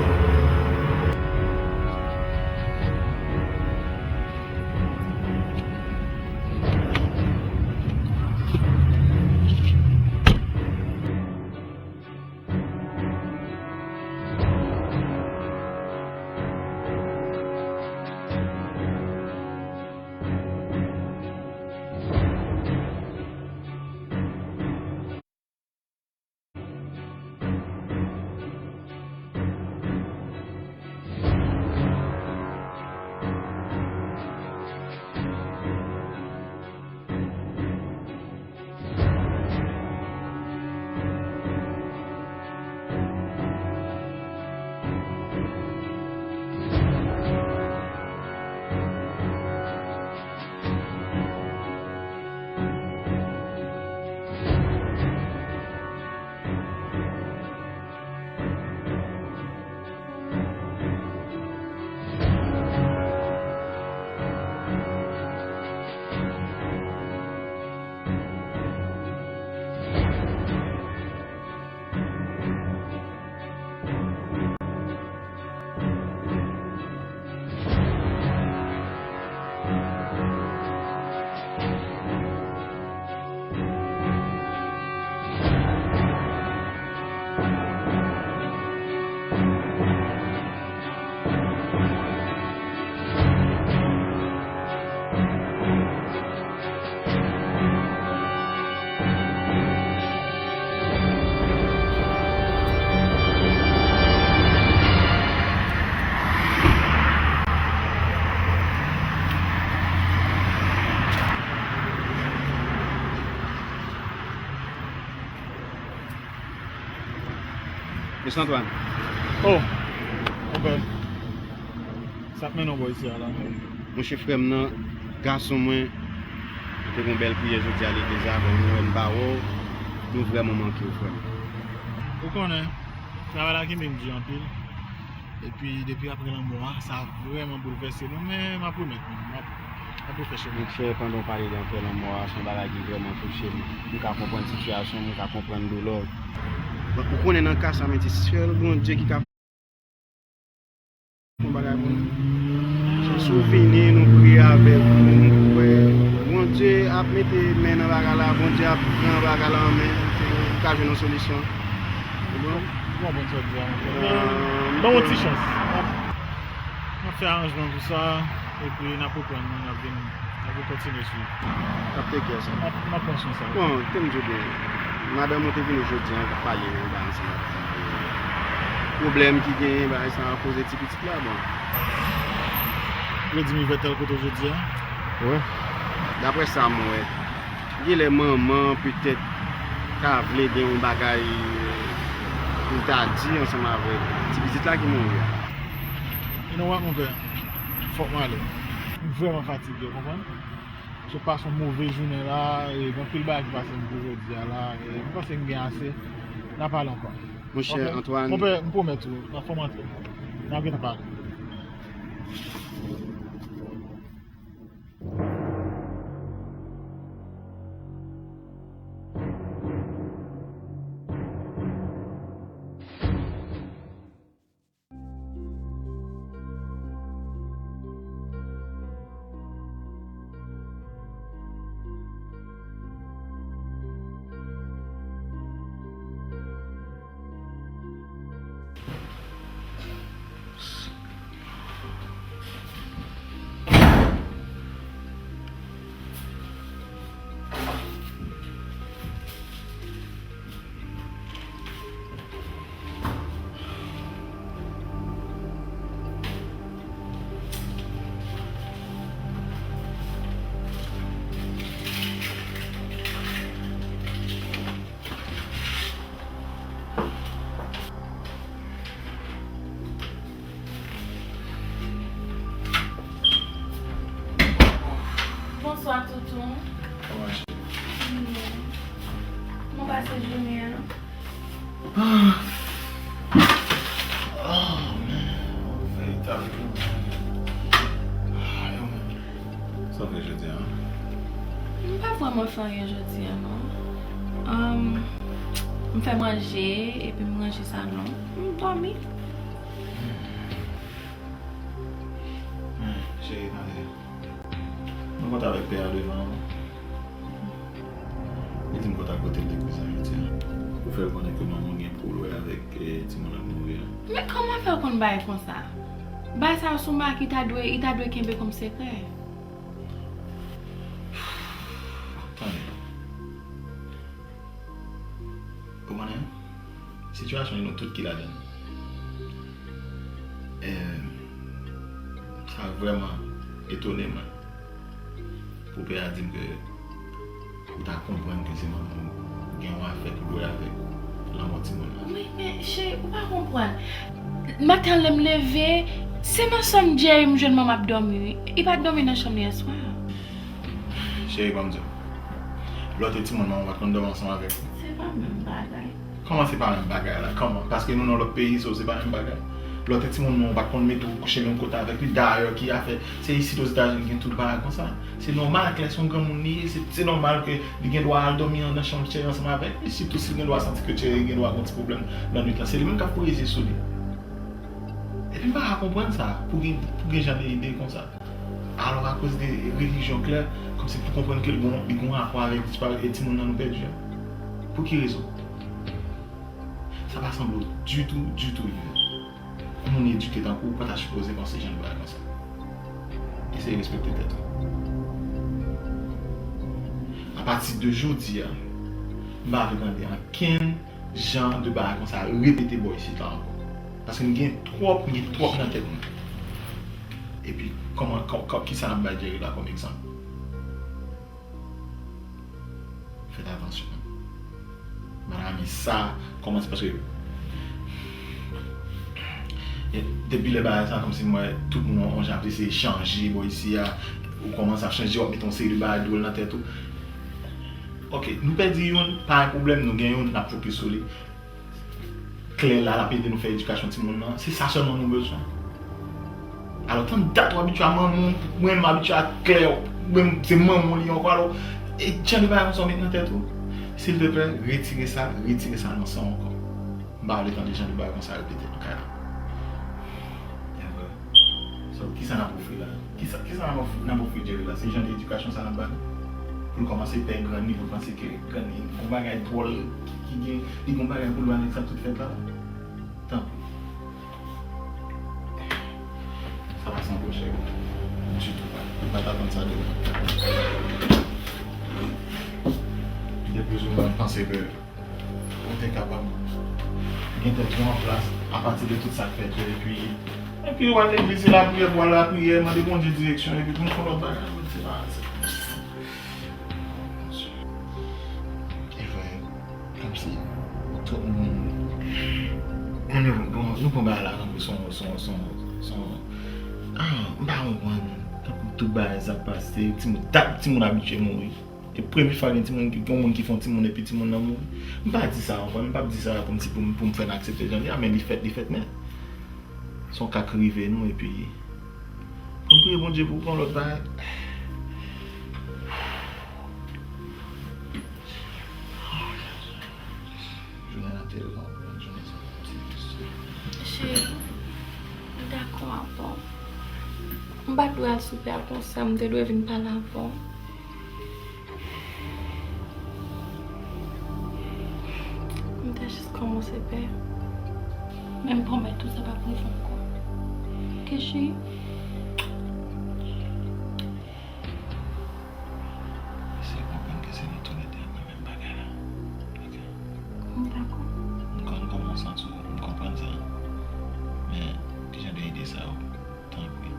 Antoine. Oh, monpè. Sa k mennen w bò isi a la? Monchè, frè m nan, gason mwen, te gen yon bèl priyè jodi a legliz la, bon, nou wè n pa wè w, nou vrèman manke w, frè m. Ou konnen, travay la kenbe m di anpil. Epi, depi apre lanmò a, sa vrèman boulvèse nou, men m ap remèt nou, m ap, m ap refè chemen. Monchè, pandan w pale de afè lanmò a, se yon bagay ki vrèman touche m. M ka konprann sitiyasyon w, m ka konprann doulè w. Bon, ou konnen nan ka sa, men se sèl Bondye ki ka fè yon bagay pou nou. Se souvni, nou priye avèk ou, nou kwè. Bondye ap mete men nan bagay la, Bondye ap pran bagay la an men, se, ou ka jwenn yon solisyon. Ou konprann? Bon, bon, sa di a, monchè. Ban m yon ti chans. M ap, m ap fè aranjman pou sa, epi n ap reprann, n ap vin, n ap vin kontinye swiv. N ap take care sa. M ap, m ap pran swen sa. Bon, te m di w byen, madanm ou te vini jodi a, n ap pale anba ansanm. Pwoblèm ki genyen, bagay sa a koze ti pitit la, bon. Vle di m rive tèl kote jodi a? Wi. Daprè sa m wè, genlè manman an petèt ta vle gen yon bagay pou l ta di ansanm avèk ti pitit la ki mouri a. You know what, monpè? Fòk mwen ale. M vrèman fatige, w konprann? Se pase yon move jounen la, e gen anpil bagay ki pase m pou jodi a la, e m panse m gen ase. N a pale ankò. Monchè Antoine. Monpè, m pwomèt ou, fò m antre. N a gentan pale. Bonswa, Toutou. Kòman cheri? Kòman w pase jounen an? Ah. Oh, man. Yon veritab jounen. Ah, yo menm. Sa w fè jodi a? M pa vrèman fè anyen jodi a, non. Um, m fè manje, epi m ranje salon. M dòmi. Hmm, cheri, tande. Mwen kontan avèk pè a devan ou. Li di m kontan kote l te koze jodi a. Ou fè l konnen ke manman w gen pou l wè avèk, eh, timoun nan k mouri a. Men kòman fè w konn bagay konsa? Bagay sa yo se yon bagay ki ta dwe, li ta dwe kenbe kòm sekrè. Tande. Ou konnen, sitiyasyon nou tout ki ladan l. Eh, sa vrèman etone mwen. Pou pè a di m ke ou ta konprann ke se manman w gen yon afè pou l wè avèk lanmò timoun nan. Wi, men cheri, ou pa konprann. Maten an lè m leve, se nan chanm Jerry m jwenn manman ap dòmi, wi. Li pa t dòmi nan chanm li yèswa. Cheri, ban m di w. Lè w te timoun, manman w pa t konn dòmi ansanm avèk ou? Se pa menm bagay. Kòman se pa menm bagay la? Kòman? Paske nou nan lòt peyi, so se pa menm bagay? Lè w te timoun, manman w pa t konn mete w kouche menm kote avèk li. Dayè, ki afè? Se isit Ozetazini gen tout bagay konsa. Se nòmal, Claire se yon granmoun li ye, se, se nòmal ke li gen dwa al dòmi nan chanm Thierry ansanm avèk li, sitou si l gen dwa santi ke Thierry gen dwa gen yon ti pwoblèm lannwit la. Se li menm k ap poze zye sou li. Epi m pa ka konprann sa, pou gen, pou gen jan de ide konsa. Alò, akoz de relijyon Claire, kòmsi pou konprann ke l gon, li gon rapò avèk disparite timoun nan nou pèdi a. Pou ki rezon? Sa pa sanble w ditou, ditou, Yvette. Yon moun edike tankou w pa ta sipoze panse jan de bagay konsa. Eseye respekte tèt ou. Apati de jodi a, m pa vle tande ankenn jan de bagay konsa repete bò isit la ankò. Paske m gen twòp, m gen twòp nan tèt mwen. Epi, kòman, kò-, kò-, kisa n ap bay Jerry la kòm egzanp? Fèt atansyon. Madanm sa kòmanse paske, E depi lè bagay sa, kòmsi m wè tout moun yon jan ap eseye chanje bò isi a, ou kòmanse ap chanje, w ap mete yon seri de bagay dwòl nan tèt ou. Ok, nou pèdi youn, pa yon pwoblèm, nou gen youn, n ap fokis sou li. Klè la, l ap ede nou fè edikasyon timoun nan. Se sa sèlman nou bezwen. Alò, tann dat ou abitye a manman w, mwen, m abitye a Klè, mwen, se manman w li ankò, alò, e jan de bagay konsa w met nan tèt ou, silteplè, retire sa, retire sa nan san w ankò. M pa vle tande jan de bagay konsa repete nan kay la. Evre. So, kisa n ap ofri la? Kisa, kisa n ap ofri, n ap ofri Jerry la? Se jan de edikasyon sa n ap ba li? Pou l kòmanse pè grann li, pou l panse ke grann li, yon bagay dwòl ki, ki gen, li gen yon bagay pou l wè avèk sa k sot fèt la? Tanpri. Sa pa sanble w chè ditou, pa. M pa t atann sa de ou. M te plizoumwen panse ke ou te kapab gen tèt ou an plas apati de tout sa k fèt yo, epi, epi w al legliz, se lapriyè pou w al lapriyè, mande Bondye direksyon, epi pou n fè lòt bagay, se pa, se, Evre, kòmsi, tout moun, nou, nou, nou pran bagay la tankou se yon, se yon, se yon, se yon, ah, m pa konprann. Tankou tout bagay sa ap pase, timoun, dat timoun abitye mouri. E premye fwa gen timoun ki, gen moun ki fè yon timoun epi timoun nan mouri. M pa di sa ankò, m p ap di sa kòmsi pou m, pou m fè n aksepte jan li a, men li fèt, li fèt nèt. Se yon ka k rive nou, epi pou n priye Bondye pou pran lòt bagay. Jounen an te long, jounen sa te difisil. Cheri, m dakò avè w. M pa t dwe al soupe a konsa, m te dwe vin pale avè w. M te jis kòmanse pè. Men m pwomèt ou sa p ap rive ankò. Kechi. Eseye konprann ke se nou toulède ap nan menm bagay la. Ok? M dakò. M konn kòman w santi w, m konprann sa. Men, kijan de ide sa yo? Tanpri,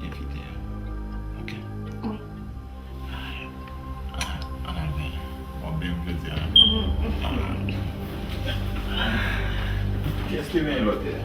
evite yo. Ok? Wi. Ah, ah, ann al benyen. W ap benyen m jodi a? Mhm. Ah. Kiyès ki benyen lòt yè?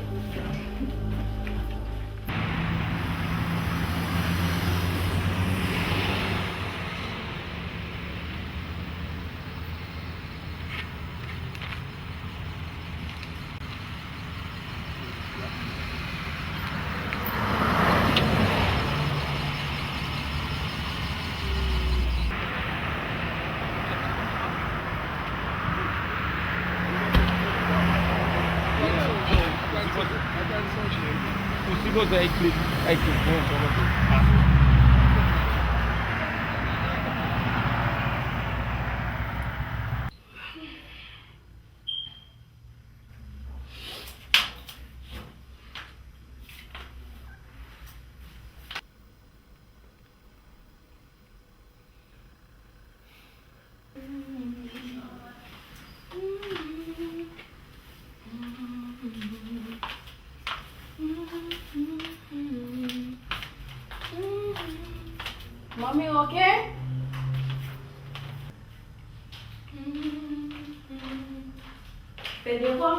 Ou sipoze ekri, ekri, bon, bon, bon. Manmi, ok? Fè devwa.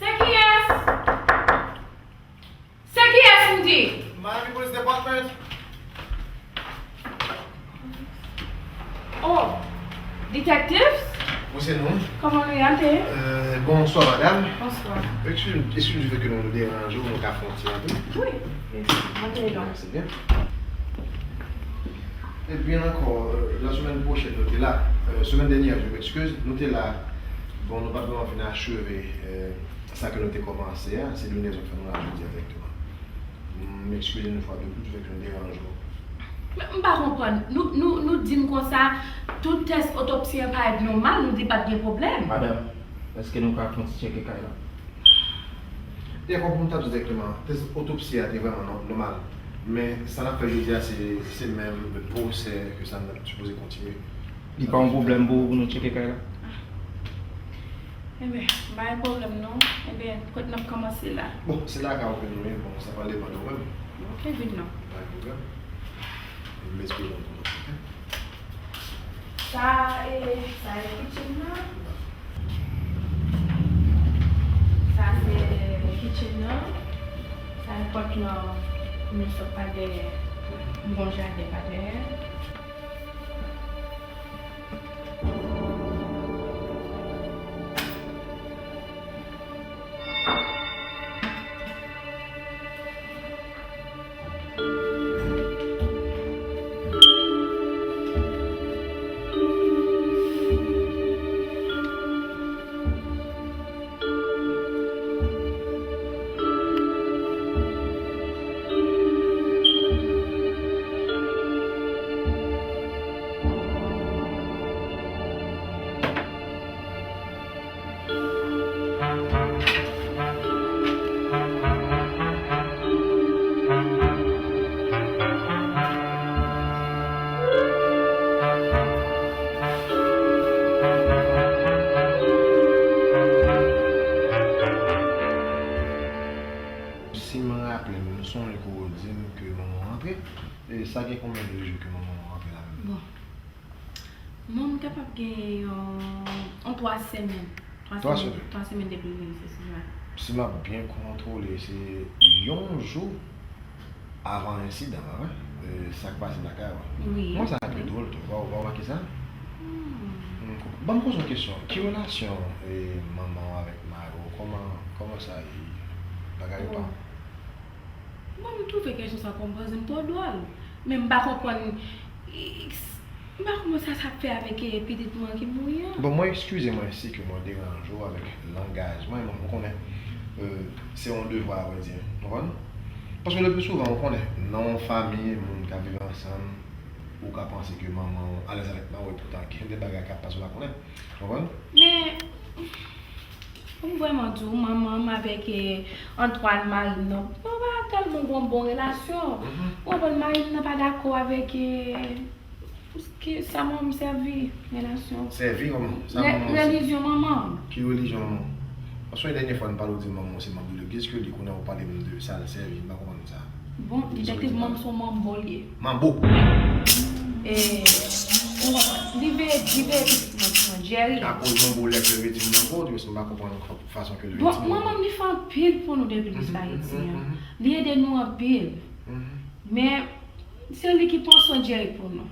Se kiyès? Se kiyès m di? Miami Police Department. Oh, detectives? Wi, se nou. Kòman nou ye, antre? Euh, bonswa, madam. Bonswa. Excuse, excuse du fait que nou deranje w, nou ka fè yon ti antre? Wi, antre donc. Mèsi byen. Ebyen ankò, euh, la semaine prochaine, nou te la. Euh, semaine dernière, je m'excuse, nou te la. Bon, nou pa t vrèman fin acheve, euh, Sa ke nou te kòmanse a, se Lunez k fè nou la jodi a dirèkteman. M ekskize nou fwa de plis, fèk nou deranje w. Men m pa konprann. Nou, nou, nou di m konsa, tout tès otopsi an parèt nòmal, nou di pa t gen pwoblèm. Madanm, èske nou ka fè yon ti tcheke kay la? Dakò, pou m ta di w dirèkteman, tès otopsi a te vrèman nò-, nòmal. Men sa n ap fè jodi a, se, se menm pwosè ke sa n ap sipoze kontinye. Li pa yon pwoblèm pou ou pou nou tcheke kay la? Enben, pa gen pwoblèm non. Enben, kote n ap kòmanse la? Bon, se lakay ou ke nou ye, bon, sa pral depann de ou menm. Ok, vin non. Pa gen pwoblèm. M espere nou konnen, ok? Sa e, sa e kitchen nan. Sa se kitchen nan. Sa e pòt lan. M sot pa dèyè. M gon jaden pa dèyè. Si m raple m, m sonje ke w di m ke manman w rantre. E sa gen konbyen de jou ke manman w rantre la menm? Bon. Mwen, m kapab gen yon, yon twa semèn. Twa semèn. Twa semèn depi l vini, se si vre. Si m ap byen kontwole, se yon jou avan ensidan an, wi. E, sa k pase lakay ou. Wi. Mwen, sa ap dwòl tou. Ou pa, ou pa remake sa? Hmm. M konprann. Ban m poze yon kesyon. Ki relasyon, e, manman w avèk mari w? Kòman, kòman sa ye? Bagay yo pa. Bon, m twouve kesyon sa w poze m twò dwòl. Men m pa konprann, m pa konprann sa sa ap fè avèk, eh, pitit mwen ki mouri an. Bon, mwen eskize mwen si ke mwen deranje w avèk langaj mwen, men ou konnen, euh, se yon devwa, avrèdi, ou konprann? Paske le pli souvan, ou konnen, nan yon fanmi, moun k ap viv ansanm, ou ka panse ke manman w alèz avèk mari w, epoutan gen de bagay k ap pase w pa konnen, ou konprann? Men, Pou m vrèman di w, manman m avèk, eh, Antoine, mari m nan, nou pa tèlman gon bon relasyon. Mhm. Ou konprann, mari m nan pa dakò avèk, eh, ki, sa manman m sèvi, relasyon. Sèvi kòman? Sa manman w sèvi? Relijyon manman m. Ki relijyon manman w? Paske dènye fwa n pale w di manman w se manbo legliz ke li, kounye a w pale m de sa l sèvi, m pa konprann sa. Bon, detektiv, manman m se yon manbo l ye. Manbo? E, ou konprann, li veye, li veye pitit mwen, pitit mwen, Jerry. Akoz manbo w lè ke l veye timoun nan kò w, m pa konprann fason ke l veye timoun nan kò w. Bon, manman m li fè anpil pou nou depi li sot Ayiti an. Li ede nou anpil. Men, se li ki pran swen Jerry pou nou.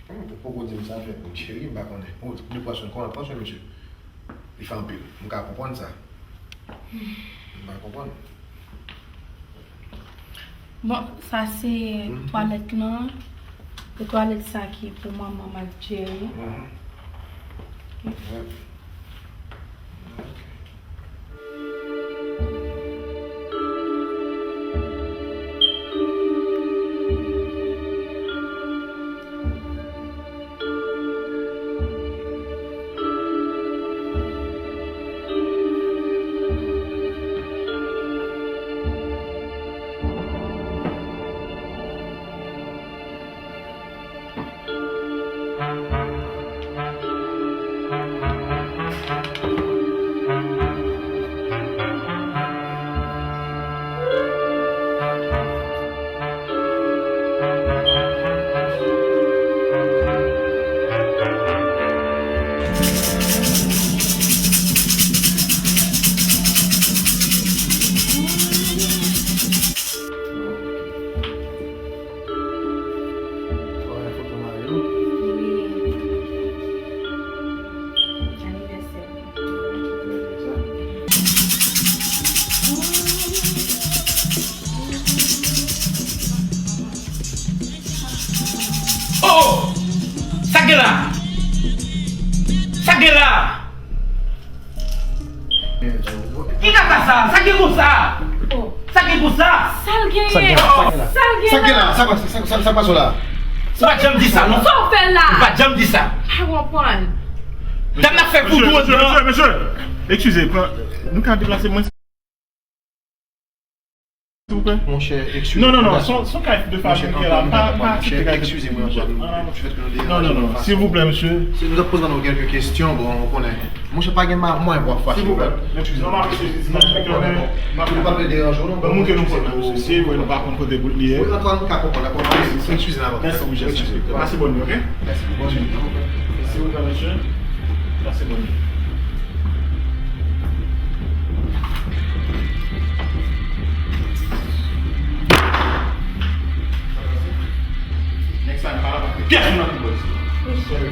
Ou poko di m sa l fè pou Jerry, m pa konnen. Ou, li pran swen, kòman l pran swen misye? Li fè anpil. M ka konprann sa. M pa konprann. Bon, sa se twalèt lan. Se twalèt sa ki pou manman m ak Jerry. Mhm. Ok. Ou wè foto mari w? Wi. Anivèsè. Oh! Sa k gen la? Sa k gen la? Ki kaka sa? Sa ki konsa? Oh. Sa ki konsa? Sa l genyen? Sa l genyen? Sa l genyen? Sa k gen la? Sa k pase? Sa, sa, sa k pase la? Ou pa t janm di sa, non? Sa w fè la? Ou pa t janm di sa. Pa konprann. Dam nan fè voudou anndan. Mesye, mesye, mesye, mesye. Eskize, pran, nou ka deplase mwen? Silvouplè. Monchè, eskize mwen. Non, non, non, se yon, se yon kay de fanmi ki la. Pa, pa aksepte kay de fanmi, monchè. Non, non, non. Silvouplè, mesye. Si nou t ap poze nou kèlke kesyon, bon, ou konnen. Monchè, pa gen mwayen pou w ap fache. Silvouplè. Eskize. Non, m ap eskize. Ou pa vle deranje w, non. Ban moun ke nou konn nan, mesye. Si nou pa konn kote bout li ye. Wi, Antoine, m ka konprann, dakò? Eskize, eskize. Mèsi, monchè. Pase bòn nwi, oke? Mèsi. Bòn nwi. Silvouplè, mesye. Pase bòn nwi. Nèg sa, m pa la, pa gen pyès moun nan tout bò isi. Wi, cheri.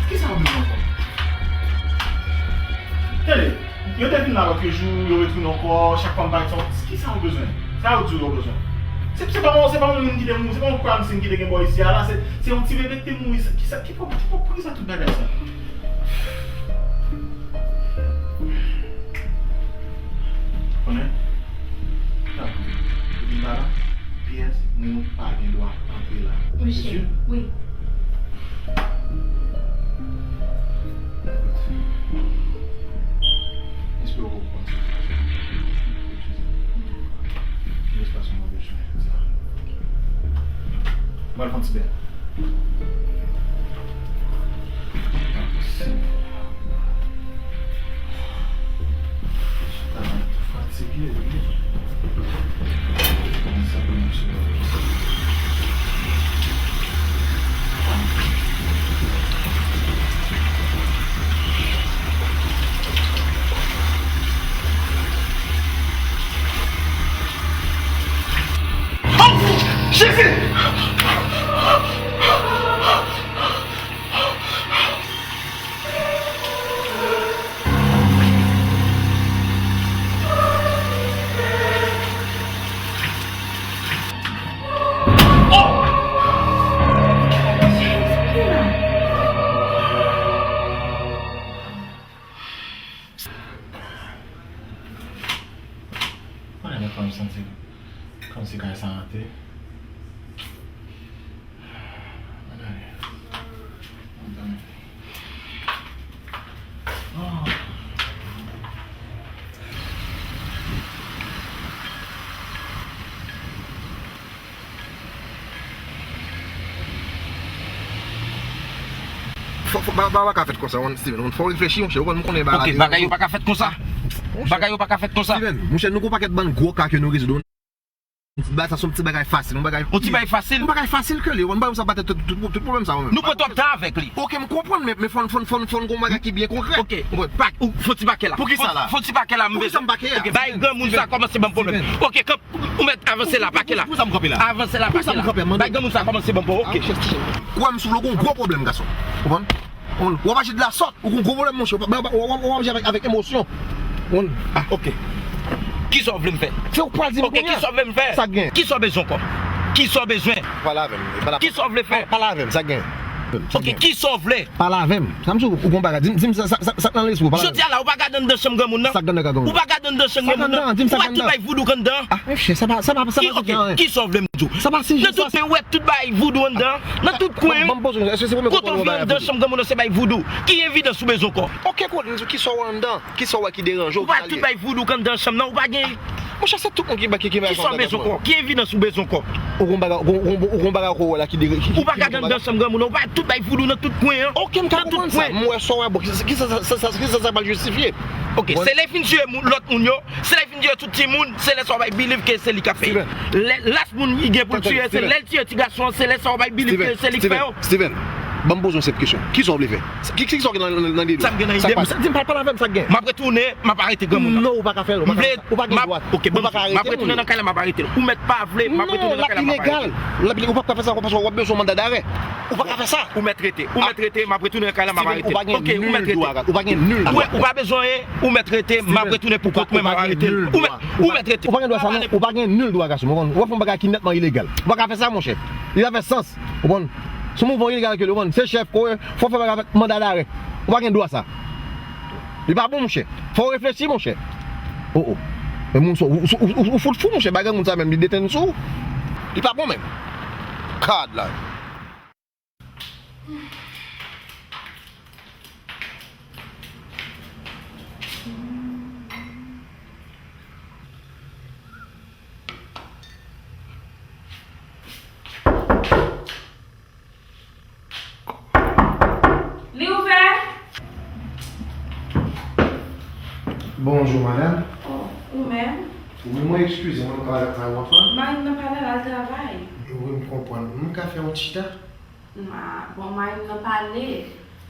Kisa w bezwen ankò? Tande, yo te vin la lòt jou, yo retounen ankò, chak fwa m parèt sa, kisa w bezwen? Sa yo di w yo bezwen? Se, se pa yon, se pa yon moun ki te mouri, se pa yon crime scene ki te gen bò isi a la, se, se yon ti bebe ki te mouri, se, kisa, ki, pou, pou, poukisa tout bagay sa? Konnen? Tanpri. Depi m pa la, pyès moun pa gen dwa antre la. Mesye, wi. Espere w konprann sa. Jis pase yon move jounen jodi a. Mwen al fè yon ti bèl. Chita la, m fatige, wi. Kòman sa pou nou se Jezi! Mwen renmen kòm santi kòmsi kay sa an te. Mwen gade. Mwen gade. Oh. Fò, fò, bagay pa ka fèt konsa, Steven. Fò w reflechi, monchè. Ou konn, m konnen bagay la. Ok, bagay yo pa ka fèt konsa. Bagay yo pa ka fèt konsa. Steven, monchè, nou gon pakèt bann gwo ka ke nou rezoud. Bagay sa se yon ti bagay fasil, yon bagay. Yon ti bagay fasil. Yon bagay fasil ke li. Ou konn bagay sa pa tout, tout, tout pwoblèm sa, ou menm. Nou pran twòp tan avèk li. Ok, m konprann, men, men fò, fò, fò, fò n gon bagay ki byen konkrè. Ok. Ou konn, pa, ou, fò ti pakè la. Pou ki sa la? Fò ti pakè la, m bezwen. Pou ki sa m pakè la? Ok, bay granmoun sa kòmanse ban m pwoblèm. Ok, kanpe. Ou mèt avanse la, pakè la. Pou sa m kanpe la. Avanse la, pakè la. Bay granmoun sa kòmanse ban m pwoblèm, ok. Kwè m, si w vle, w gon gwo pwoblèm, gason. Konprann? Ou w ap aji de la sòt, ou gon gwo pwoblèm, monchè. W ap, w ap, w ap aji avèk, avèk emosyon. Konprann? Ah, ok. Kisa w vle m fè? Se ou k pral di m kounye a. Ok, kisa w vle m fè? Sa k gen? Kisa w bezwen ankò? Kisa w bezwen? Pale avè m. Kisa w vle fè? Pale avè m, sa k gen? Ok, kisa w vle? Pale avè m. Sa m di w, ou gon bagay. Di m, di m sa, sa, sa, sa k nan lespri w, pale avè m. Jodi a la, ou pa gade anndan chanm granmoun nan? Sa k anndan chanm granmoun nan? Ou pa gade anndan chanm granmoun nan? Ou wè tout bay voudou k anndan? Ah, men chè, sa pa, sa pa, sa pa di anyen. Kisa w vle m di w? Sa pa si jis sa. Nan tout pen, ou wè tout bay voudou anndan? Nan tout kwen. Ban m poze w, èske se premye fwa w wè bagay voudou? Tout anvi anndan chanm granmoun nan se bay voudou. Ki evidans ou bezwen ankò? Ok, kote m di w, kisa w wè anndan? Kisa w wè ki deranje w? Ou pa tout bay voudou k anndan chanm nan, ou pa gen. Monchè, se tout moun ki, ki, ki bay sa anndan. Kisa w bezwen ankò? Ki evidans ou bezwen ankò? Ou gon bagay, ou gon, ou gon, ou gon bagay ankò w wè la ki de, ki, ki, ki gon bagay. Ou pa gade anndan chanm granmoun nan, ou pa tout bay voudou nan tout kwen an. Ok, m ka konprann sa. M wè sa w wè, bon, kisa, kisa, kisa, kisa sa pral jistifye? Ok, se lè fin tiye moun, lòt moun yo, se lè fin tiye tout timoun, se lè sa w bay believe ke se li k ap fè. Lè, last moun li gen pou l tiye, se lè l tiye ti gason an, se lè sa w bay believe ke se li k fè yo. Steven, ban m poze yon senp kesyon. Kisa w vle fè? Ki, ki, kisa w gen nan, nan, nan lide w? Sa m gen nan lide m? Di m, pale avè m, sa k gen? M ap retounen, m ap arete granmoun nan. Non, ou pa ka fè l, ou pa ka fè sa. Ou pa gen dwa. Ok, ban m, m ap retounen nan kay la, m ap arete l. Ou mèt pa vle, m ap retounen nan kay la, m ap arete l. Non, l ap ilegal. L ap ile-, ou p ap ka fè sa ankò paske w ap bezwen yon manda darè. Ou pa ka fè sa. Ou mèt rete, ou mèt rete, m ap retounen nan kay la, m ap arete l. Ok, ou mèt rete. Ou pa gen nil dwa. Ou pa bezwen anyen, ou mèt rete, m ap retounen pou kont mwen, m ap arete l. Ou mèt, ou mèt rete. Ou pa gen dwa sa non, ou pa gen nil dwa, gason, ou konprann? Ou ap fè yon bagay ki nètman ilegal. Ou pa ka fè sa, monchè. Li pa fè sans. Ou konprann? Se yon mouvman ilegal ke li, ou konprann? Se chèf ke w ye, fò w fè bagay avèk manda darè. Ou pa gen dwa sa. Li pa bon, monchè. Fò w reflechi, monchè. O, o. Men moun sa, ou, ou, ou, ou, ou fout fou, monchè. Bagay moun sa menm, li detenn sou ou. Li pa bon menm. Kad la. Li ouvè? Bonjou, madanm. Oh, ou menm? Wi, mwen, eskize, mwen pale ak mari w anfan. Mari m nan pa la, l al travay. Wi, m konprann. M ka fè yon ti chita? Ah, bon, mari m nan pale.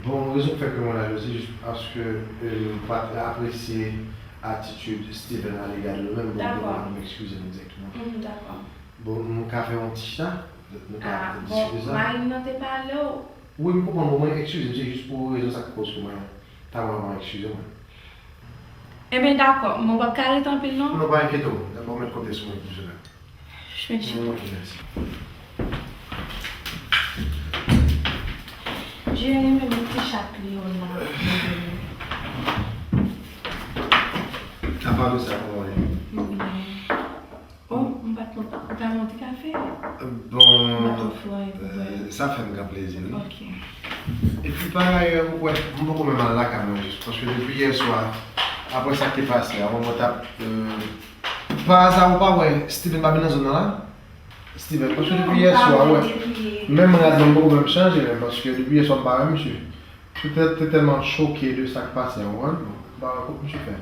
Bon, rezon k fè ke mwen la jodi, jis paske, euh, m pa t apresye atitid Steven alega de nou menm, bon, m eskize m egzakteman. Mm, dakò. Bon, nou ka fè yon ti chita, nou ka diskite sa. Ah, bon, mari m nan te pale w. Wi, m konprann, bon, mwen eskize m, se jis pou rezon sa k koz ke mwen ta vrèman eskize mwen. Enben, dakò, mwen p ap ka rete anpil, non? Non, pa enkyete w, dakò, mèt konte sou mwen pou sela. Chwen chita. Ok, mèsi. Jerry menm ti chat li yo la. Apa de sa, kòman w ye? Mwen byen. Oh, m pa t konn, ou ta vle yon ti kafe? Bon, m pa t ofri w anyen pou bwè. Euh, sa fè m gran plezi, wi. Ok. Epi, pa dayè, ou wè, m poko menm al lakay mwen jis, paske depi yè swa, apre sa k te pase a, mwen, mwen t ap, euh, pa aza ou pa wè Steven pa vin nan zòn nan la? Steven, paske depi yè swa, wè. Menm rad mwen, m poko menm chanje, menm, paske depi yè swa, m pa wè misye. Petèt te tèlman choke de sa k pase a, ou konprann? Bon, m pa wè kot misye fè.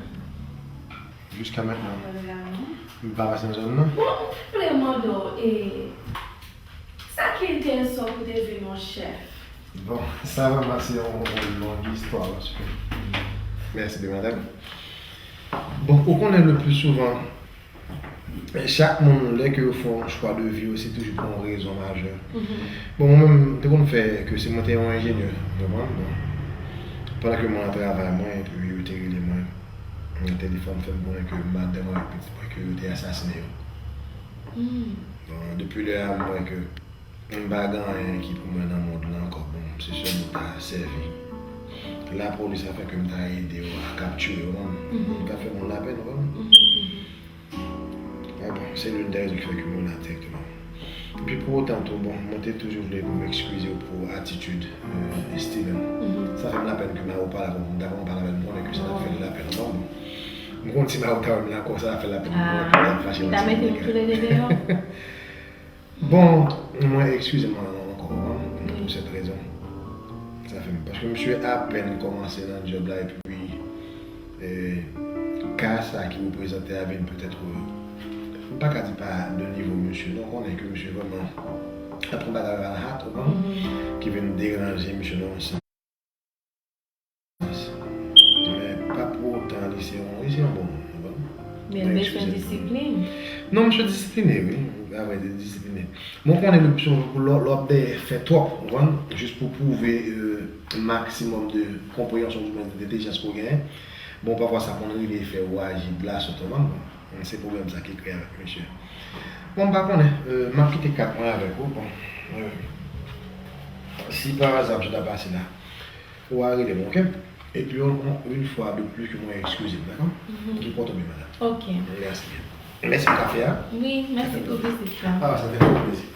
Jiska mentnan, m pa pase nan zòn nan. Bon, m vle mande w, e, sa ki enterese w pou te vin yon chèf? Bon, sa vrèman se yon, yon long istwa, paske, mèsi de madanm. Bon, ou konnen le pli souvan, chak moun, lè ke yo fè yon chwa de vi yo, se toujou pou yon rezon majè. Bon, mwen menm, m te konn fè ke si mwen te yon enjenyè, ou konprann? Bon, pandan ke mwen nan travay mwen, epi yo te rele mwen nan telefòn, fè m konnen ke madanm mwen ak pitit mwen, ke yo te asasinen yo. Bon, depi lè a, m wè ke m pa gen anyen ki pou mwen nan mond lan ankò. Bon, se sèl m ta sèvi. Lapolis afin ke m ta ede yo a kaptire yo, non? M ta fè moun lapèn, ou konprann? Men bon, se l'une des raisons ki fè ke mwen la dirèkteman. Epi pou otan tou, bon, mwen te toujou vle pou m eskize w pou atitid, euh, Steven. Sa fè m lapèn ke mari w pale avè m, m ta konn pale avè l, m konnen ke sa t ap fè l lapèn ankò, bon. M konn si mari w ta wè m la ankò, sa t ap fè l lapèn. Ah, m ta mete nou toulede deyò. Bon, mwen eskize m ankò, hein, pou sèt rezon. Sa fè m, paske misye apèn kòmanse nan djòb la, epi, e, ka sa ki reprezante a vin petèt, e, m pa ka di pa de nivo misye, non, konnen ke misye vrèman ap pran bagay la hat, ou konprann, ki vin deranje misye nan yon sans. Men pa pou otan li se yon, li se yon bon moun, ou konprann? Men l bezwen disiplin. Non, misye disipline, wi. Avrèdi, disipline. Mwen konnen depi lè, lè w ap dèyè fè twòp, ou konprann? Jis pou pwouve, euh, maksimòm de konpreyansyon, di mwen, de entèlijans ke w genyen. Bon, pafwa sa konn rive fè w aji de la sòt, ou konprann? Bon, se pwoblèm sa ki kreye avèk misye. Bon, m pa konnen, euh, m ap kite kat mwen avèk ou, bon. Euh, si pa aza misye ta pase la, ou a rele m, oke? Epi yon, yon, yon fwa de plis ke mwen eskize m, dakò? Oke, pòte w byen, madanm. Oke. Mèsi byen. Mèsi pou kafe a. Wi, mèsi pou vizit la. Ah, sa te fè mwen plezi.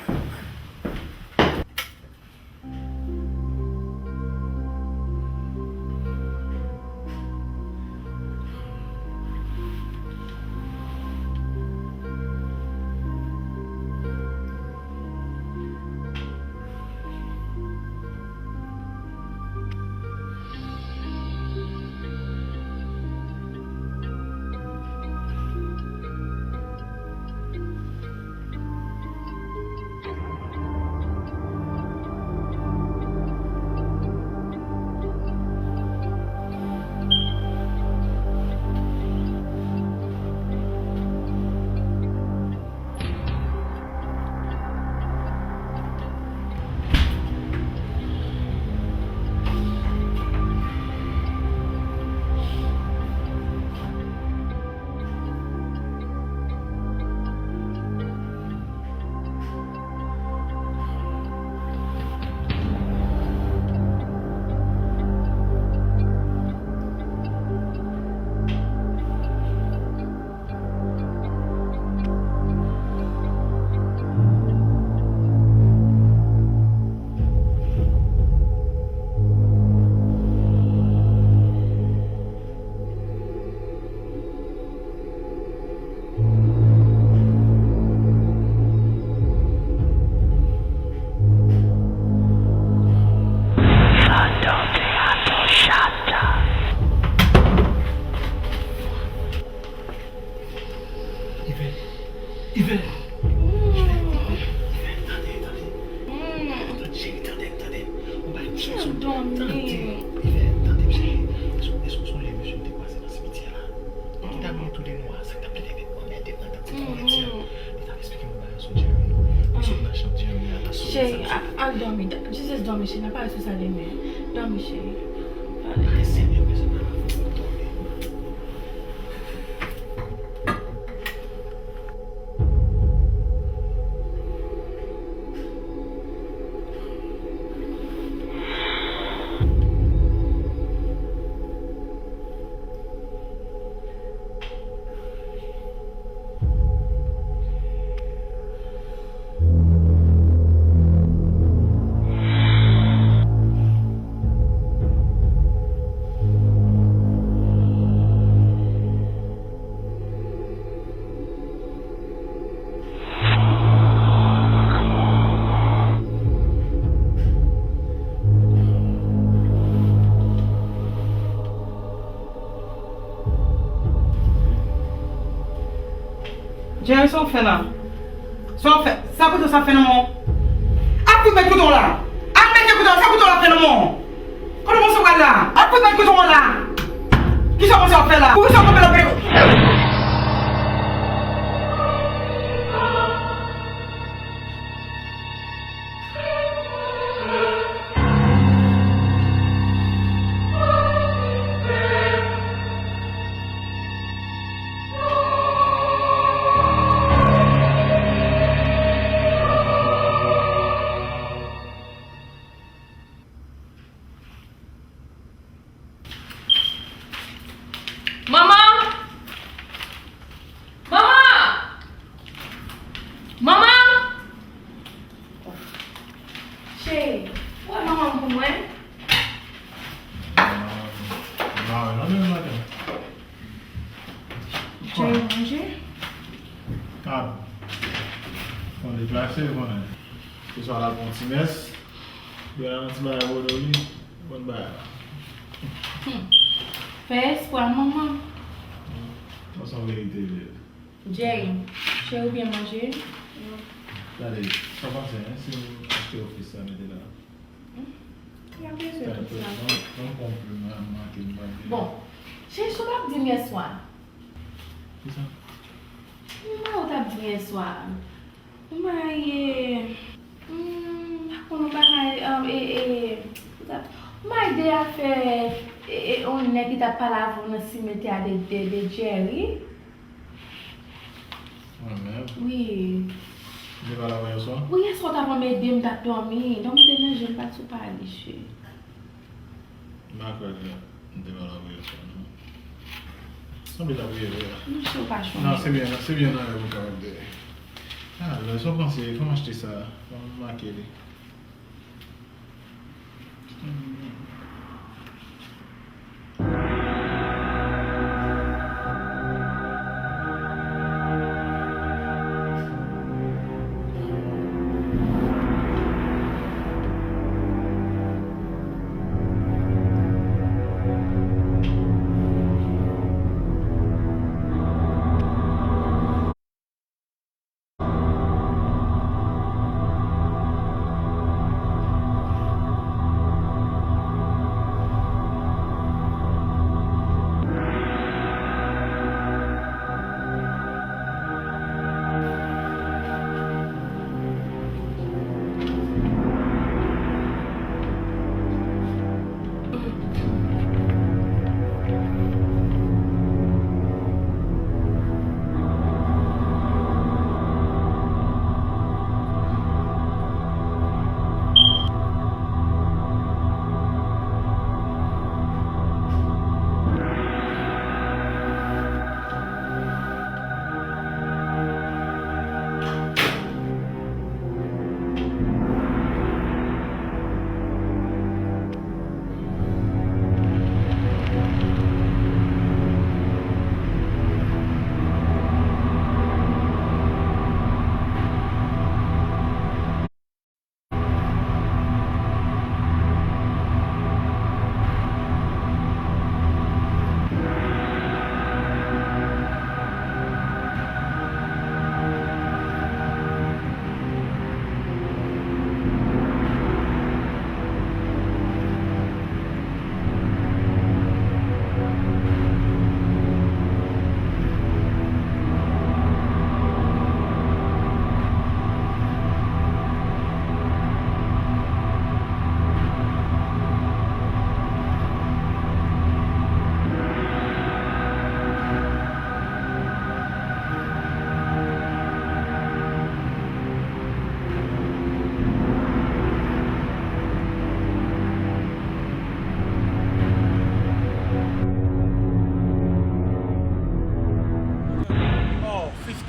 Dòmi, just dòmi, cheri, n a pale sou sa demen. Dòmi, cheri. Pale demen. Ay, Senyè, bezwen nan la pou m dòmi. Jerry, sa w fè la? Sa w fè? Sa kouto sa fè nan men w? Ap fout mèt kouto w la! Ap mete kouto w la! Sa kouto w la fè nan men w? Kote w panse w pral la? Ap fout mèt kouto w la! Kisa w panse w ap fè la? Poukisa w kanpe la? Manman! Manman! Manman! Cheri, ou wè manman m pou mwen? Mwen pa wè non demen maten. Cheri, manje? Ah, bon, deplase, konnen. Se swa l al pran ti mès, oubyen l al nan ti bagay Rodolin, bon bagay la. Hmm. Fè espwa, manman. Bon, se yon verite li ye. Jay, cheri, ou byen manje? Gade, sa w panse, hein, si m achte ofis sa, mete la? Hmm? Li ap bezwen tout sa. Ban m pran yon plim la, m manke, m pa vle. Bon, cheri, sa w t ap di m yèswa? Kisa? M pa ou t ap di m yèswa. M bay, eh, m pa konn yon bagay, um, e, e, m bay de afè, e, e, yon nèg ki t ap pale avè w nan simetè a de, de, de Jerry. Mwen menm? Wi. M te pale avè w yèswa? Wi, yèswa w t ap ede m, m t ap dòmi. Dòmi te manje m, m pa t sou pale, cheri. M pa kwè ke m te pale avè w yèswa, non. Sanble l ap rive a. Non, se ou pa chonje. Non, se byen, se byen nan rèv ou kapab de. Ah, lè sa w panse, fò m achte sa. Fò m make li.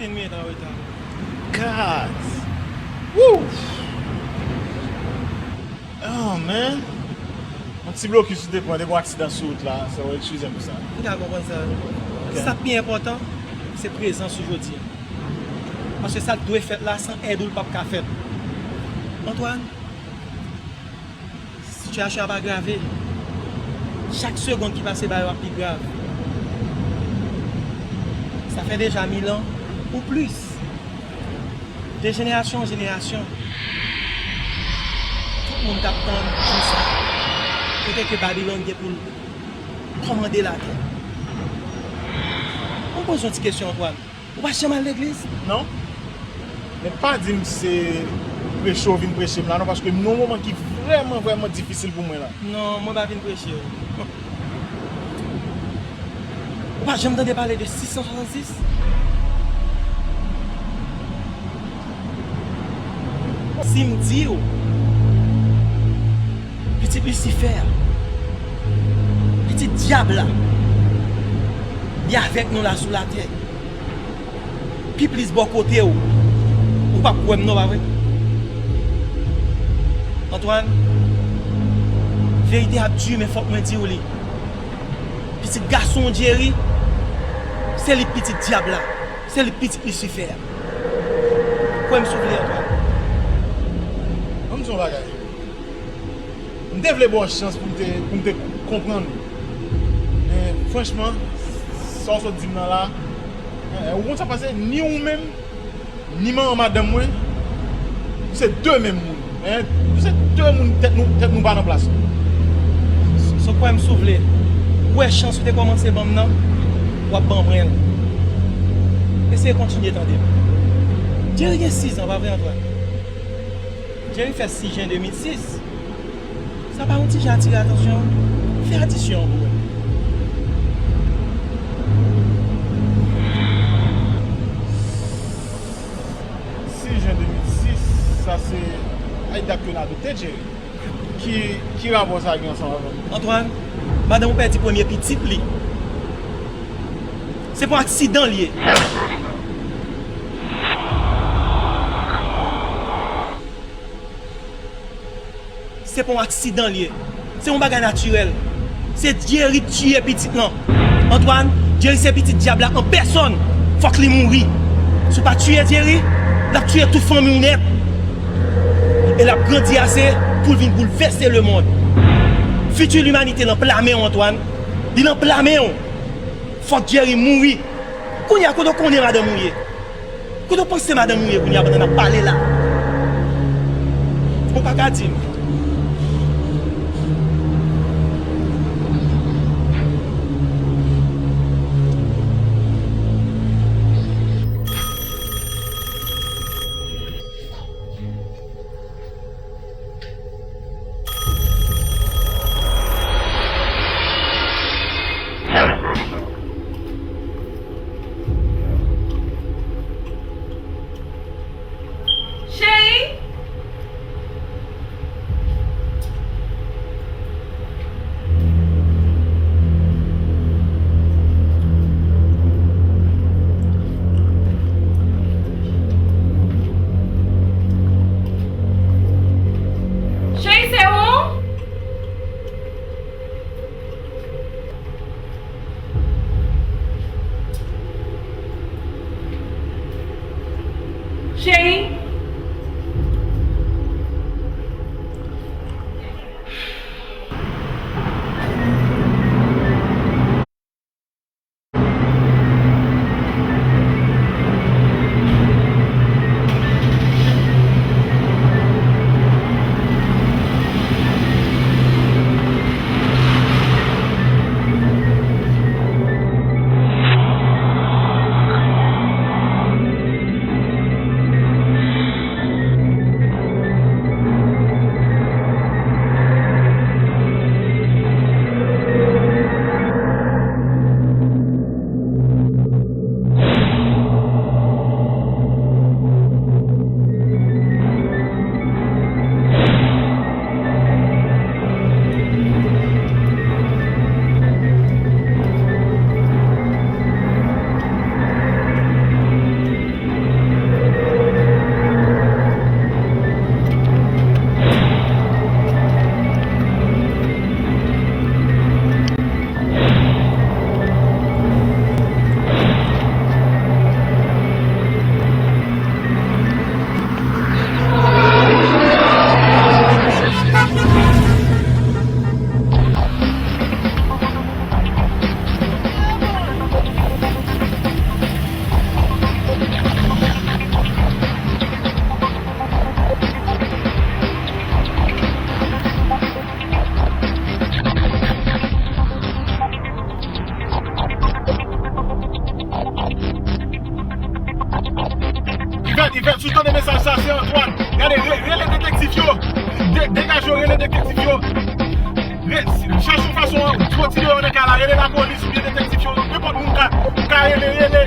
Fifteen minutes an reta. God! Woo! Oh, man! Yon ti blokis ou te pran, te gon aksidan sou wout la, so eskize m pou sa. M ka konprann sa. Ok. Sa k pi enpòtan, se prezans ou jodi a. Paske sa k dwe fèt la, san èd ou, l p ap ka fèt. Antoine, sitiyasyon ap agrave. Chak segonn ki pase, bagay yo ap pi grav. Sa fè deja mil an ou plis. De jenerasyon an jenerasyon, tout moun t ap tann jou sa. Kote ke Babilòn gen pou l kòmande latè? Mwen poze yon ti kesyon, Antoine. Ou pa janm al legliz? Non. Men pa di m se preche w vin preche m la non, paske m nan yon moman ki vrèman, vrèman difisil pou mwen la. Non, mwen pa vin preche w. Ou pa janm tande pale de sis san swasannsis? Si m di w, pitit Lisifè a, pitit dyab la, li avèk nou la sou latè. Pi plis bò kote w, ou p ap kwè m non, pa vre? Antoine, verite ap di, men fòk mwen di w li. Pitit gason w, Jerry, se li k pitit dyab la, se li k pitit Lisifè a. Kwè m si w vle, Antoine. Ban m di w yon bagay. M te vle ba w chans pou m te, pou m te konprann ou. Men, franchman, sa w sot di m nan la, eh, ou konn sa k pase, ni ou menm, ni manman madanm mwen, nou se de menm moun. Eh, nou se de moun, tèt nou, tèt nou pa nan plas nou. So, kwè m si w vle. Ou wè chans ou te kòmanse ban m nan, w ap ban mwen l. Eseye kontinye tande m. Jerry gen sis an, pa vre, Antoine? Jerry fèt sis jen de mil sis. Sa pa yon ti jan atire atansyon an? Fè adisyon an pou mwen. Sis jen de mil sis, sa se, ay, dat ke n adopte, Jerry. Ki, ki rapò sa gen ansanm avè m? Antoine, madanm ou pèdi premye pitit li. Se pa yon aksidan l ye. Se pa yon aksidan l ye. Se yon bagay natirèl. Se Jerry k tiye pitit lan. Antoine, Jerry se pitit dyab la an pèsòn. Fòk li mouri. Si w pa tiye Jerry, l ap tiye tout fanmi w nèt. E l ap grandi ase pou l vin boulvèse lemonn. Fiti limanite nan pla men w, Antoine. Li nan pla men w. Fòk Jerry mouri. Kounye a, kote w konnen madanm ou ye? Kote w panse madanm ou ye kounye a pandan n ap pale la? Ou pa ka di m. Cheri! Cheri, se ou? Rele detektif yo. Re-, chèche yon fason an, soti deyò nan kay la, rele lapolis oubyen detektif yo. Nenpòt moun ka, ka rele, rele.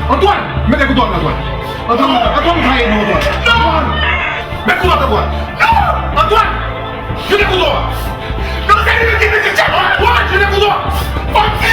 Antoine! Mete kouto a, Antoine! Antoine, Antoine, ou trayi nou, Antoine! Non! Antoine! Met kouto a, Antoine! Non! Antoine! Mete kouto a! Non, se li ki mete kouto a! Antoine! Mete kouto a! Antoine!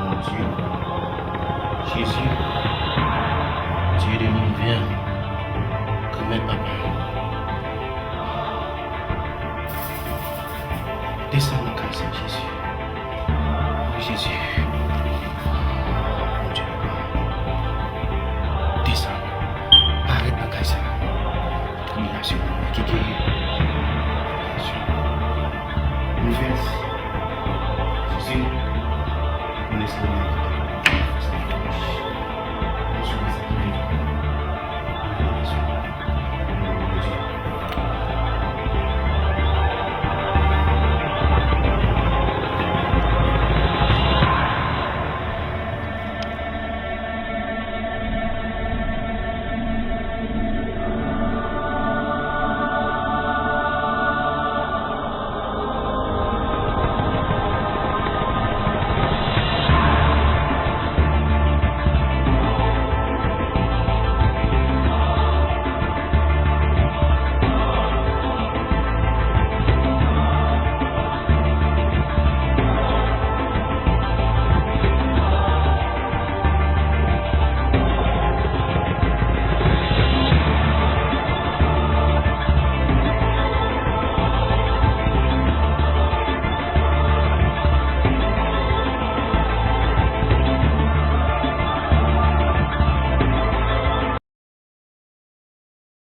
Bondye, Jezi, Dye de linivè, granmèt papa, desann nan kay sa, Jezi. Wi, Jezi. Bondye papa, desann, parèt nan kay sa. Tribilasyon ki genyen. Tribilasyon. Nouvèl.